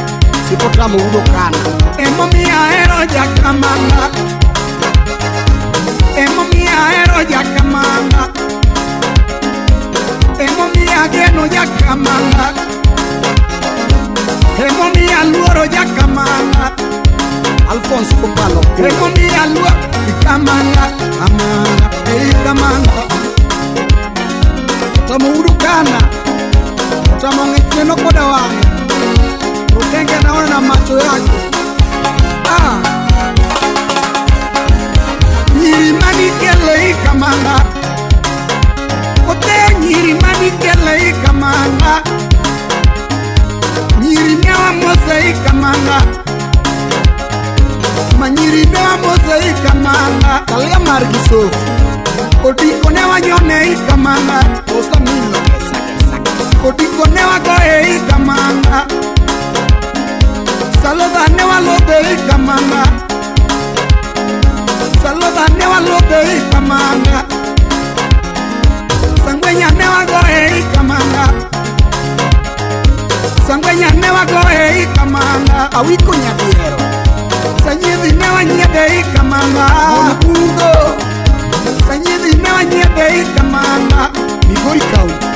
Sipotamo udo kana. Emomiyo ahero jakamanga. Emomiyo ahero jakamanga. Emomiyo ageno jakamanga. Emomiyo aluoro jakamanga. Alfonso Kopalo. Emomiyo aluoro ikamanga, kamanga, ikamanga. Otamo udo kana. Otamo ng'ich neno koda wang'e. Rotenge naona na macho yake. Ah. Nyiri manikele ikamanga. Ote nyiri manikele ikamanga. Nyiri newa mose ikamanga. Manyiri newa mose ikamanga. Kalia margiso. Otiko newa nyone ikamanga. Osa milo. Otiko newa goe ikamanga. Saloda newa lote ikamanga. Saloda newa lote ikamanga. Sangwenya newa goe ikamanga. Sangwenya newa goe ikamanga. Awiko nyadiero. Sanyithi newa nyede ikamanga. Onapugo. Sanyithi newa nyede ikamanga. Migori County.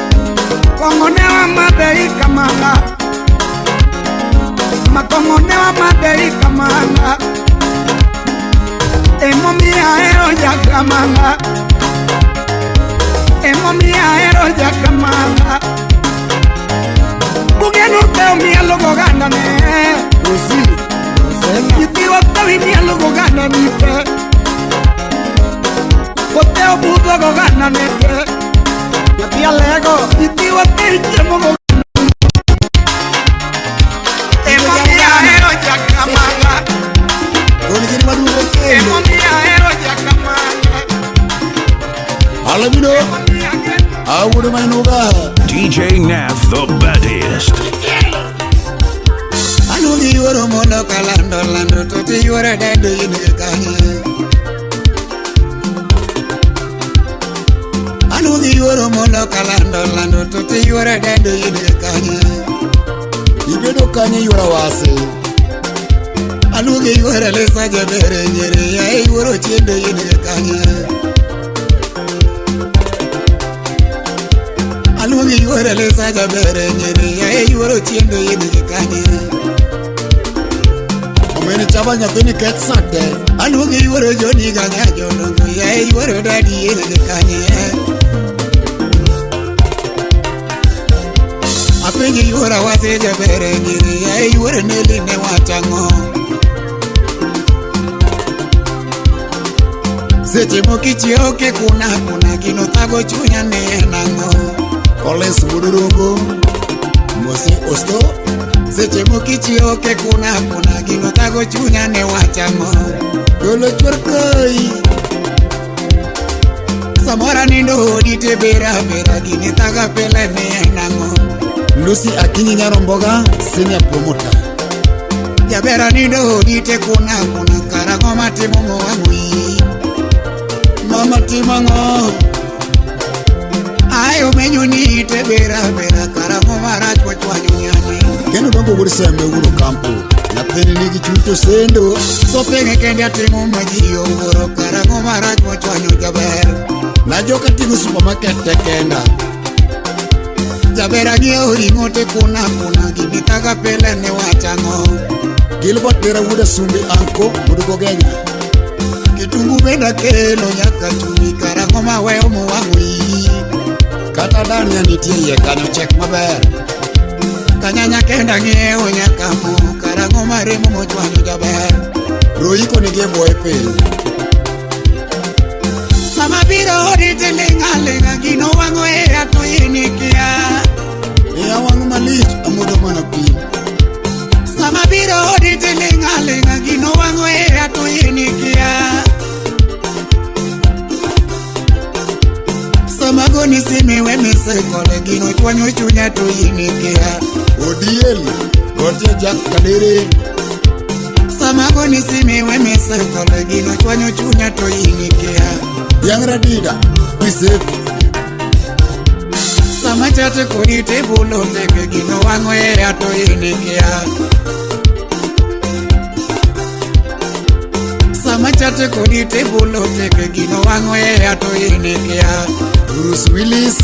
Kongo newa madhe ikamanga. Makongo newa madhe ikamanga. Emomiyo ahero jakamanga. Emomiyo ahero jakamanga. Bugeno te omielo goganda ne. Rosi. Rosena. Nyithiwa te omielo goganda ni te. Ote obudho goganda ne te. Nyathi alego. Nyithiwa te chiemo goganda. Emomiyo ahero jakamanga. Gol gini maduong' kendo. Emomiyo ahero jakamanga. Alamino. Awuodo manuga. DJ Nath, the baddest. Aluongi yuoro mondo kalando lando to ti yuoro dendo in kanye. Aluongi yuoro mondo kalando lando to ti yuoro dendo in kanye. Ibedo kanye yuora wase. Aluongi yuoro lesa jabere nyere ya yuoro chiendo in kanye. Aluongi yuoro lesa jabere nyere ya yuoro chiendo in kanye. Omene chaba nyathini ket sate. Aluongi yuoro joni ganya jodongo ya yuoro dadi in kanye. Apenji yuoro wase jabere nyere ya yuoro neli ne wachang'o. Seche moko ichiewo kikuna kuna gino thago chunya ni en ang'o. Collins Wuod Mose Osto. Seche moko ichiewo kikuna kuna gino thago chunya ni wachang'o. Golo chwer koi. Samoro anindo odi tibera bera gini thaga pile ni en ang'o. Lucy Akinyi Nyaromboga, senior promoter. Jaber anindo odi tikuna kuna karang'o matimo mowang'o iyi. Mama timo ang'o? Ayo menyo ni tibera bera karang'o marach mochwanyo nyani. Kendo dongo wuod Sembe wuod Okampo. Nyathini nigi chuny to sendo. Sopenge kende atimo ma ji owuoro karang'o marach mochwanyo jaber. Najoka ting'o supermarket te kenda. Jaber ang'iewo ring'o tikuna kuna gini thaga pile ni wachang'o. Gilbert Dera wuod Asumbi anko wuod Gogenya. Kitungu bende akelo nyaka chumbi karang'o maweyo mowang'o iyi. Kata dania nitie iye kanyo chek maber. Kanyanya kenda ang'iewo nyaka mo karang'o maremo mochwanyo jaber. Roiko nigi e bwoye piny. Sama biro odi tiling' aling'a gino wang'o iya to in ikia. Iya wang' malich amodho mana pi. Sama biro odi tiling' aling'a gino wang'o iya to in ikia. Sama goni sime we misekole gino chwanyo chunya to in ikia. Odiel Gotie Jack Kadere. Sama goni sime we misekole gino chwanyo chunya to in ikia. Yang Radida, be safe. Sama chate kodi tebulo teke gino wang'o e to inikia. Sama chate kodi tebulo teke gino wang'o e to inikia. Bruce Willis.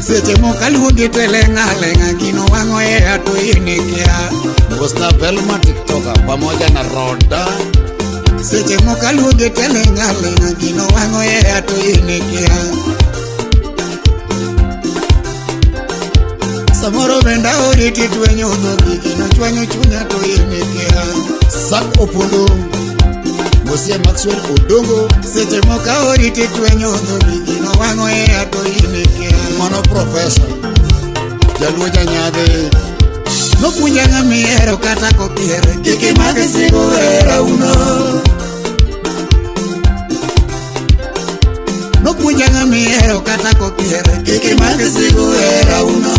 Seche moko aluongi to ileng'a leng'a gino wang'o e to inikia. Mosna Velma TikToker pamoja na Roda. Seche moko aluongi to ileng'a leng'a gino wang'o e to inikia. Samoro bende aori titwenyo dhogi gino chwanyo chunya to inikia. Sak Opondo. Mosia Maxwell Odongo. Seche moko aori titwenyo dhogi gino wang'o e to inikia. Mano professor. Jaluo janyadhe. Nopuonja ng'ama ihero kata kokier kik imak sigu hera uno. Nopuonja ng'ama ihero kata kokier kik imak sigu hera uno.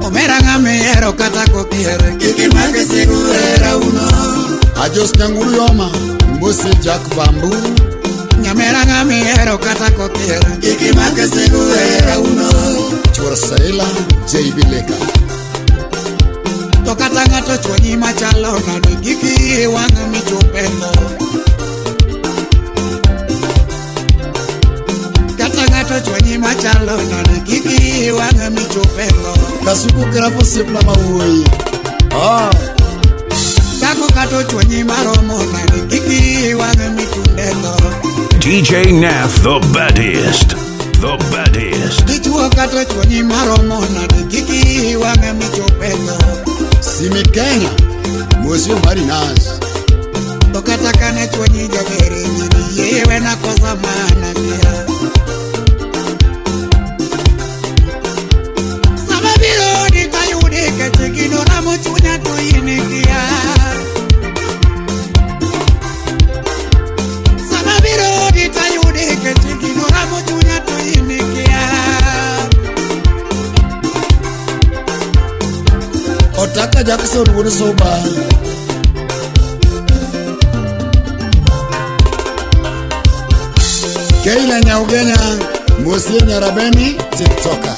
Omera ng'ama ihero kata kokier kik imak sigu hera uno. Ajos Nyanguru Yoma. Mosi Jack Bambu. Nyamera ng'ama ihero kata kokier kik imak sigu hera uno. Chuor Saila JB Leka. To kata ng'ato chwanyi machalo nade kik iyi wang' michope tho. Kata ng'ato chwanyi machalo nade kik iyi wang' michope tho. Kasuku Krapo Sipla Mawuoyi. Dhako kata ochwanyi maromo nade kik iyi wang' mitunde tho. DJ Nath, the baddest. The baddest. Dichuo kata ochwanyi maromo nade kik iyi wang' michope tho. Simi Kenya. Mosio Marinas. To kata kane chwanyi jaber nyini yie wena kosa mana kia. Sama biro ni tayude keche gino ramo chunya to inikia. Sama biro ni tayude keche gino ramo chunya to inikia. Otaka Jackson wuod Soba. Keila Nyaugenya. Mosie Nyarabeni TikToker.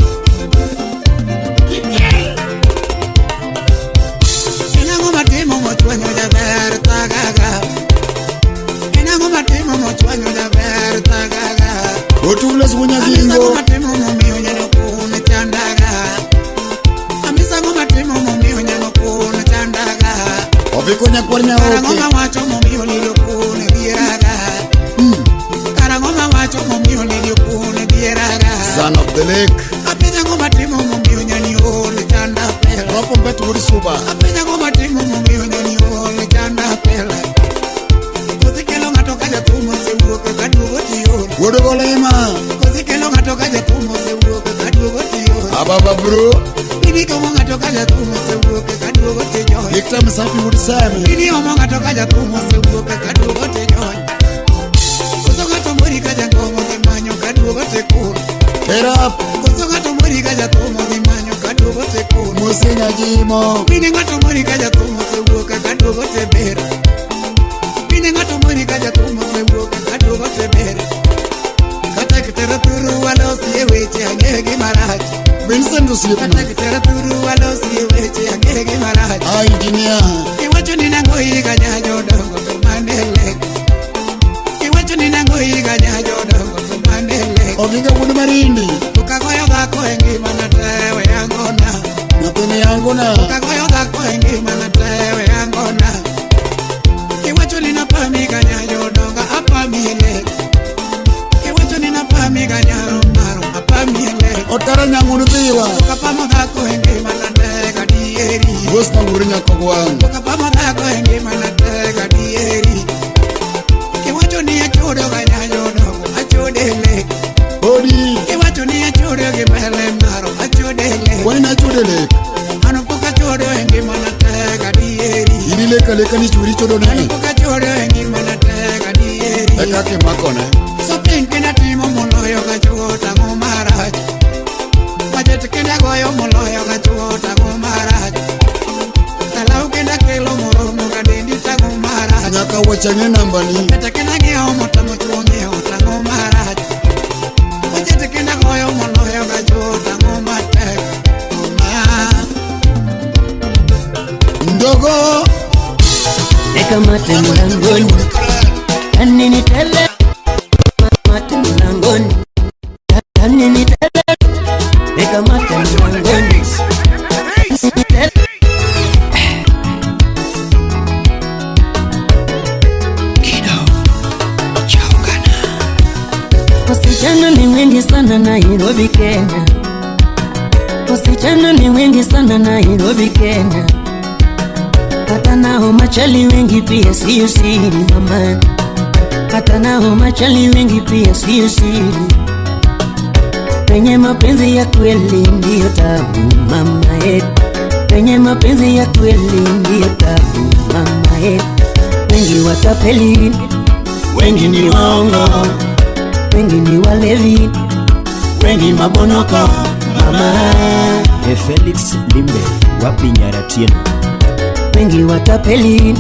Enang'o matimo mochwanyo jaber tagaga. Enang'o matimo mochwanyo jaber tagaga. Otules Amisango Wunyagingo. matimo momiyo nyano kun chandaga. Amisango matimo momiyo nyano kun chandaga. Oviko Nyakwar Karang'o Nyaoke. mawacho momiyo lilo kun dhieraga. Karang'o mawacho momiyo lilo kun dhieraga. Son of the Lake. Apenjango matimo momiyo nyani ol chanda pela. Ropo Mbet wuod Suba. Apenjango matimo momiyo nyani ol chanda pela. Kosi kelo ng'ato ka jathum osewuok kaduogo tiol. Wuod Golima. Kosi kelo ng'ato ka jathum osewuok kaduogo tiol. Ababa Bro. Bini komo ng'ato ka jathum osewuok kaduogo tijony. Victor Msafi wuod Seme. Bini omo ng'ato ka jathum osewuok kaduogo tijony. Koso ng'ato mori ka jagomo dhi manyo kaduogo tikul. Kerap. Koso ng'ato mori ka jathum odhi manyo kaduogo tikul. Mosie Nyajimo. Mine ng'ato mori ka jathum osewuok kaduogo teber. Mine ng'ato mori ka jathum osewuok kaduogo teber. Kata kitero thuru walosie weche ang'e gi marach. Vincent Osiepna. Kata kitero thuru walosie weche ang'e gi marach. Ah, engineer. Iwacho ni nang'o higa nyajodongo to mane lek. Iwacho ni nang'o higa nyajodongo to mane lek. Oginga wuod Marindi. To kagoyo dhako e ngimana te we angona. Nyathini yangona. Kagoyo dhako e ngimana te we angona. Iwacho ni napami ka nyajodongo apami lek. Iwacho ni napami ka nyaro maro apami lek. Otara Nyang'un Dhiwa. Kapamo dhako e ngimana te gadieri. Mos Nanguru Nyakogwang'. Kapamo dhako e ngimana te gadieri. Iwacho ni achodo ka nyajodongo achode lek. Odi. Iwacho ni achodo gi mbele maro achode lek. Kwani nachude lek. An pok achodo e ngimana te gadieri. In ilek aleka ni churi chodo ne. An pok achodo e ngimana te gadieri. E kaka imakone. Sopiny kenda timo moloyo ka chuo tang'o marach. Bajet kenda goyo moloyo ka chuo tang'o marach. Dalau kenda kelo moromo ka dendi tang'o marach. Nyaka wachang'e nambani. Pete kenda ng'iewo motamo chuo ng'iewo tang'o marach. Ojete kenda goyo moloyo ga chuo tang'o matek. Oma. Ndogo. Nikamate mlangoni, yani nitele mate mlangoni, yani nitele nikamate mlangoni. Nitele. Wasichana ni wengi sana Nairobi, Kenya. Wasichana ni wengi sana Nairobi, Kenya. Hata nao machali wengi pia siyo siri mama. Hata nao machali wengi pia siyo siri. Penye mapenzi ya kweli ndiyo tabu mama yetu. Penye mapenzi ya kweli ndiyo tabu mama yetu. Wengi watapeli, wengi ni waongo, wengi ni walevi, wengi mabonoko mama. E Felix Limbe wapi Nyaratieno. Wengi watapeli,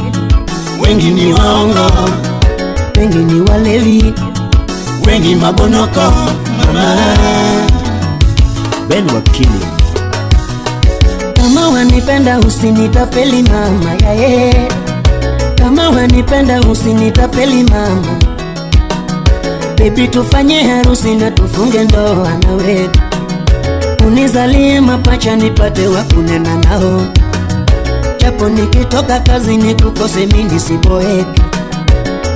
wengi ni waongo, wengi ni walevi, wengi mabonoko mama. Ben Wakili. Kama wanipenda usinitapeli mama yaye. Kama wanipenda usinitapeli mama. Baby tufanye harusi na tufunge ndoa nawe. Unizalie mapacha nipate wa kunena nao. Japo nikitoka kazi nikukose mimi nisiboeke.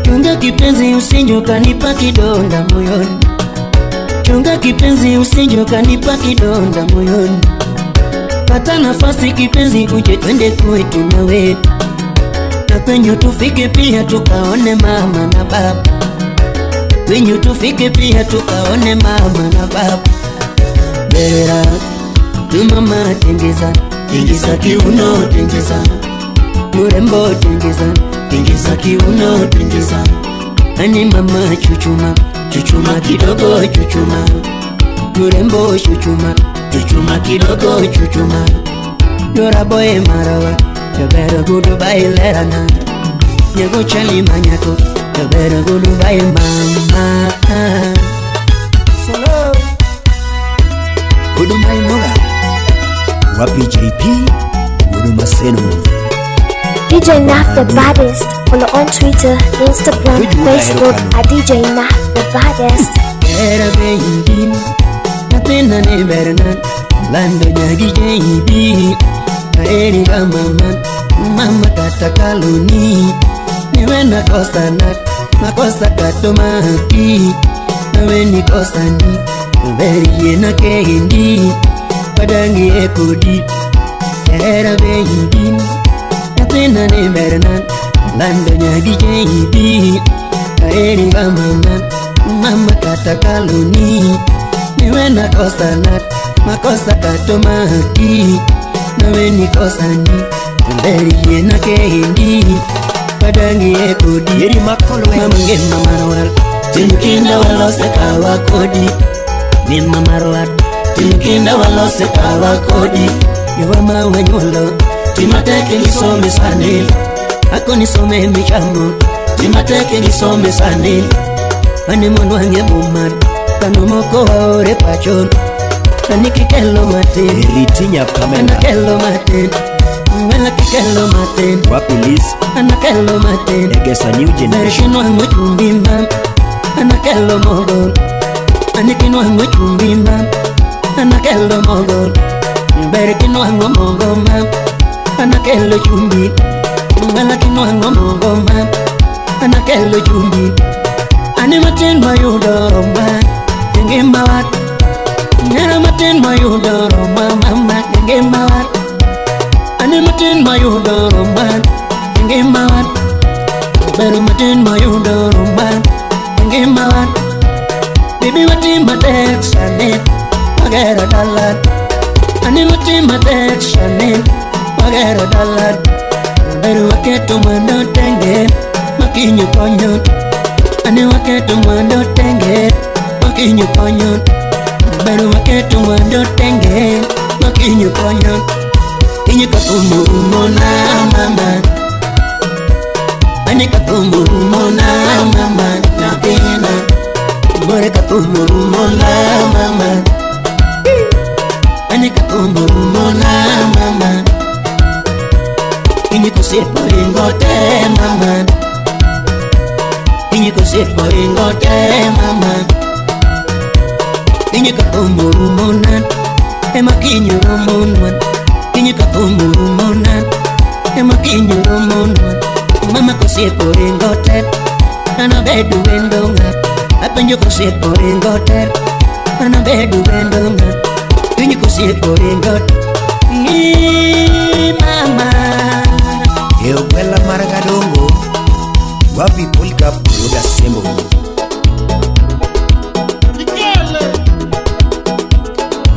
Chunga kipenzi usije ukanipa kidonda moyoni. Chunga kipenzi usije ukanipa kidonda moyoni. Pata nafasi kipenzi uje twende kwetu nawe. Na kwenye tufike pia tukaone mama na baba. Kwenye tufike pia tukaone mama na baba. Berera tu mama tengeza, tingiza kiuno tingiza. Murembo tingiza, tingiza kiuno tingiza. Ani mama chuchuma, chuchuma kidogo chuchuma. Murembo chuchuma, chuchuma kidogo chuchuma. Yora boy marawa, yobero gudu bailerana. Nyago chali manyako, yobero gudu bai mama. Solo. Huduma Imola wapi JP Huduma Seno. DJ Nath the baddest. Follow on Twitter, Instagram, Facebook at DJ Nath the baddest. Era baby, napenda ni Bernard, Lando nyagi JB, Aeri mama, mama kata kaloni, niwe na kosa na makosa katomaki, nawe ni kosa ni, beriye na kendi, padangi ekodi. Era baby, napenda ni Bernard, Lando nyagi JB, Aeri mama, mama kata kaloni, niwe na kosa na makosa katomaki, nawe ni kosa ni, beriye na kendi, padangi ekodi. Yeri makolwe mamange mamarwal, timkinda walose kawa kodi, ni mamarwal, timkinda walose kawa kodi, yowa mawanyulo, timateke nisome sani, ako nisome michamo, timateke nisome sani, ane monwange bumar, kanomoko waore pacho, anikikelo matin, Eritinya Pamela anakelo matin, anakikelo matin, wapi Liz anakelo matin, Egesa New Generation. Berkinwango chumbi mam, anakelo mogo, anikinwango chumbi mam, anakelo mogo, berkinwango mogo mam, anakelo chumbi, anakinwango mogo mam, anakelo chumbi, ane matin mayudo roma, ngima wat, nera matin mayudo roma mama, ngima wat, ane matin mayudo roma, ngima wat. Beru matin mayudo roma, ngima wat. Baby matin matek sane, magero dalat. Ane matin matek sane, magero dalat. Beru waketo mwendo tenge, makinyo konyo. Ane waketo mwendo tenge, makinyo konyo. Beru waketo mwendo tenge, makinyo konyo. Inyo katumu umona mama. Ane katumu umona mama. Amore katumurumona mama. Ani katumurumona mama. Inyi kosipo ringote mama. Inyi kosipo ringote mama. Inyi katumurumona. Ema kinyurumonwa. Inyi katumurumona. Ema kinyurumonwa. Mama kosipo ringote. Ana bedu wendonga. Apenjo kosipo ringote. Ana bedu wendonga. Inyi kosipo ringote. Mama. Eugwela maragadongo. Wapi Polka Buda Sembo.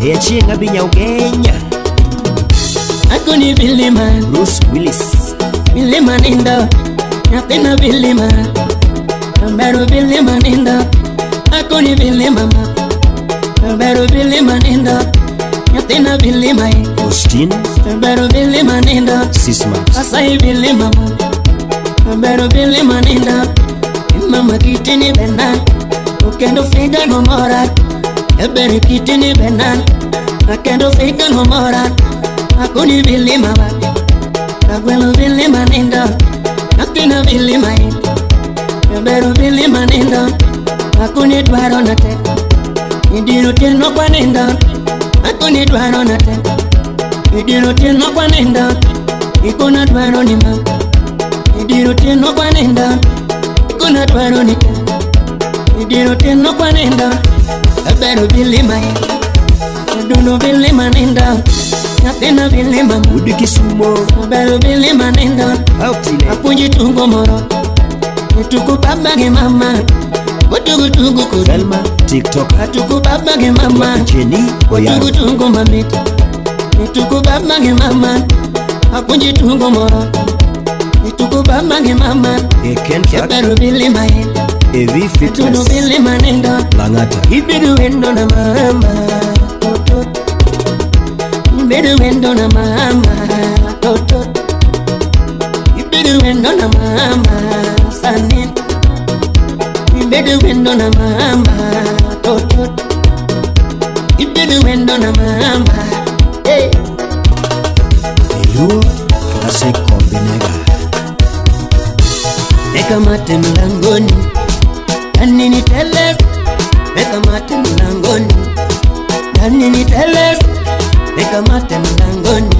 Echienga binya ugenya. Akoni vilima. Bruce Willis. Vilima nindo. Napenda vilima. Romero vilima nindo. Akoni vilima ma. Romero vilima nindo. Napenda vilima. Austin. Romero vilima nindo. Sismax. Asai vilima ma. Romero vilima nindo. Mama kitini bena. Ukendo figa no mora. Ebere kitini bena. Akendo figa no mora. Akoni vilima ma. Abuelo vilima nindo. Nakina vilima. Romero vilima nindo. Akoni dwaro na te. Idiro tieno kwa nindo. Akoni dwaro na te. Idiro tieno kwa nindo. Ikona dwaro ni ma. Idiro tieno kwa nindo. Ikona dwaro ni te. Idiro tieno kwa nindo. Ebero vilima. Aduno vilima nindo. Napenda vilima. Udi Kisumo. Ebero vilima nindo. Apunji tungo moro. Tuku baba ge mama. Tuku tungu kudu. Selma TikTok. Tuku baba ge mama. Jenny Oyaro. Tuku tungu mami. Tuku baba ge mama. Apunji tungo moro. Tuku baba ge mama. Eken Track. Ebero vilima. Evi Tudu Fitness. vilima nindo. Langata. Ibidu wendo na mama. Toto. Ibidu wendo na mama. Toto. Ibidu wendo na mama. Sani. Ibidu wendo na mama. Toto. Ibidu wendo na mama. Hey. Eluo Classic Combinega. Eka mate mlangoni. Nani niteles. Eka mate mlangoni. Nani niteles. Eka mate mlangoni.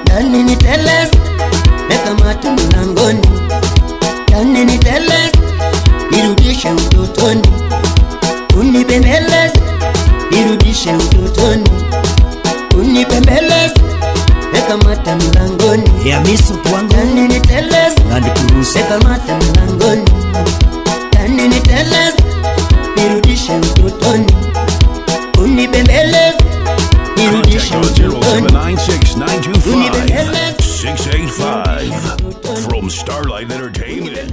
Nani niteles. Eka mate mlangoni. Nani niteles. Nirudishe utotoni. Unipembeles. Nirudishe utotoni. Unipembeles. Eka mate mlangoni. Yamisu Kwango. Nani niteles. Land Cruiser. Eka mate mlangoni. Nani niteles. Nirudishe utotoni. Unipembeles. Nirudishe Contact on utotoni. 0796 925 685 from Starlight Entertainment.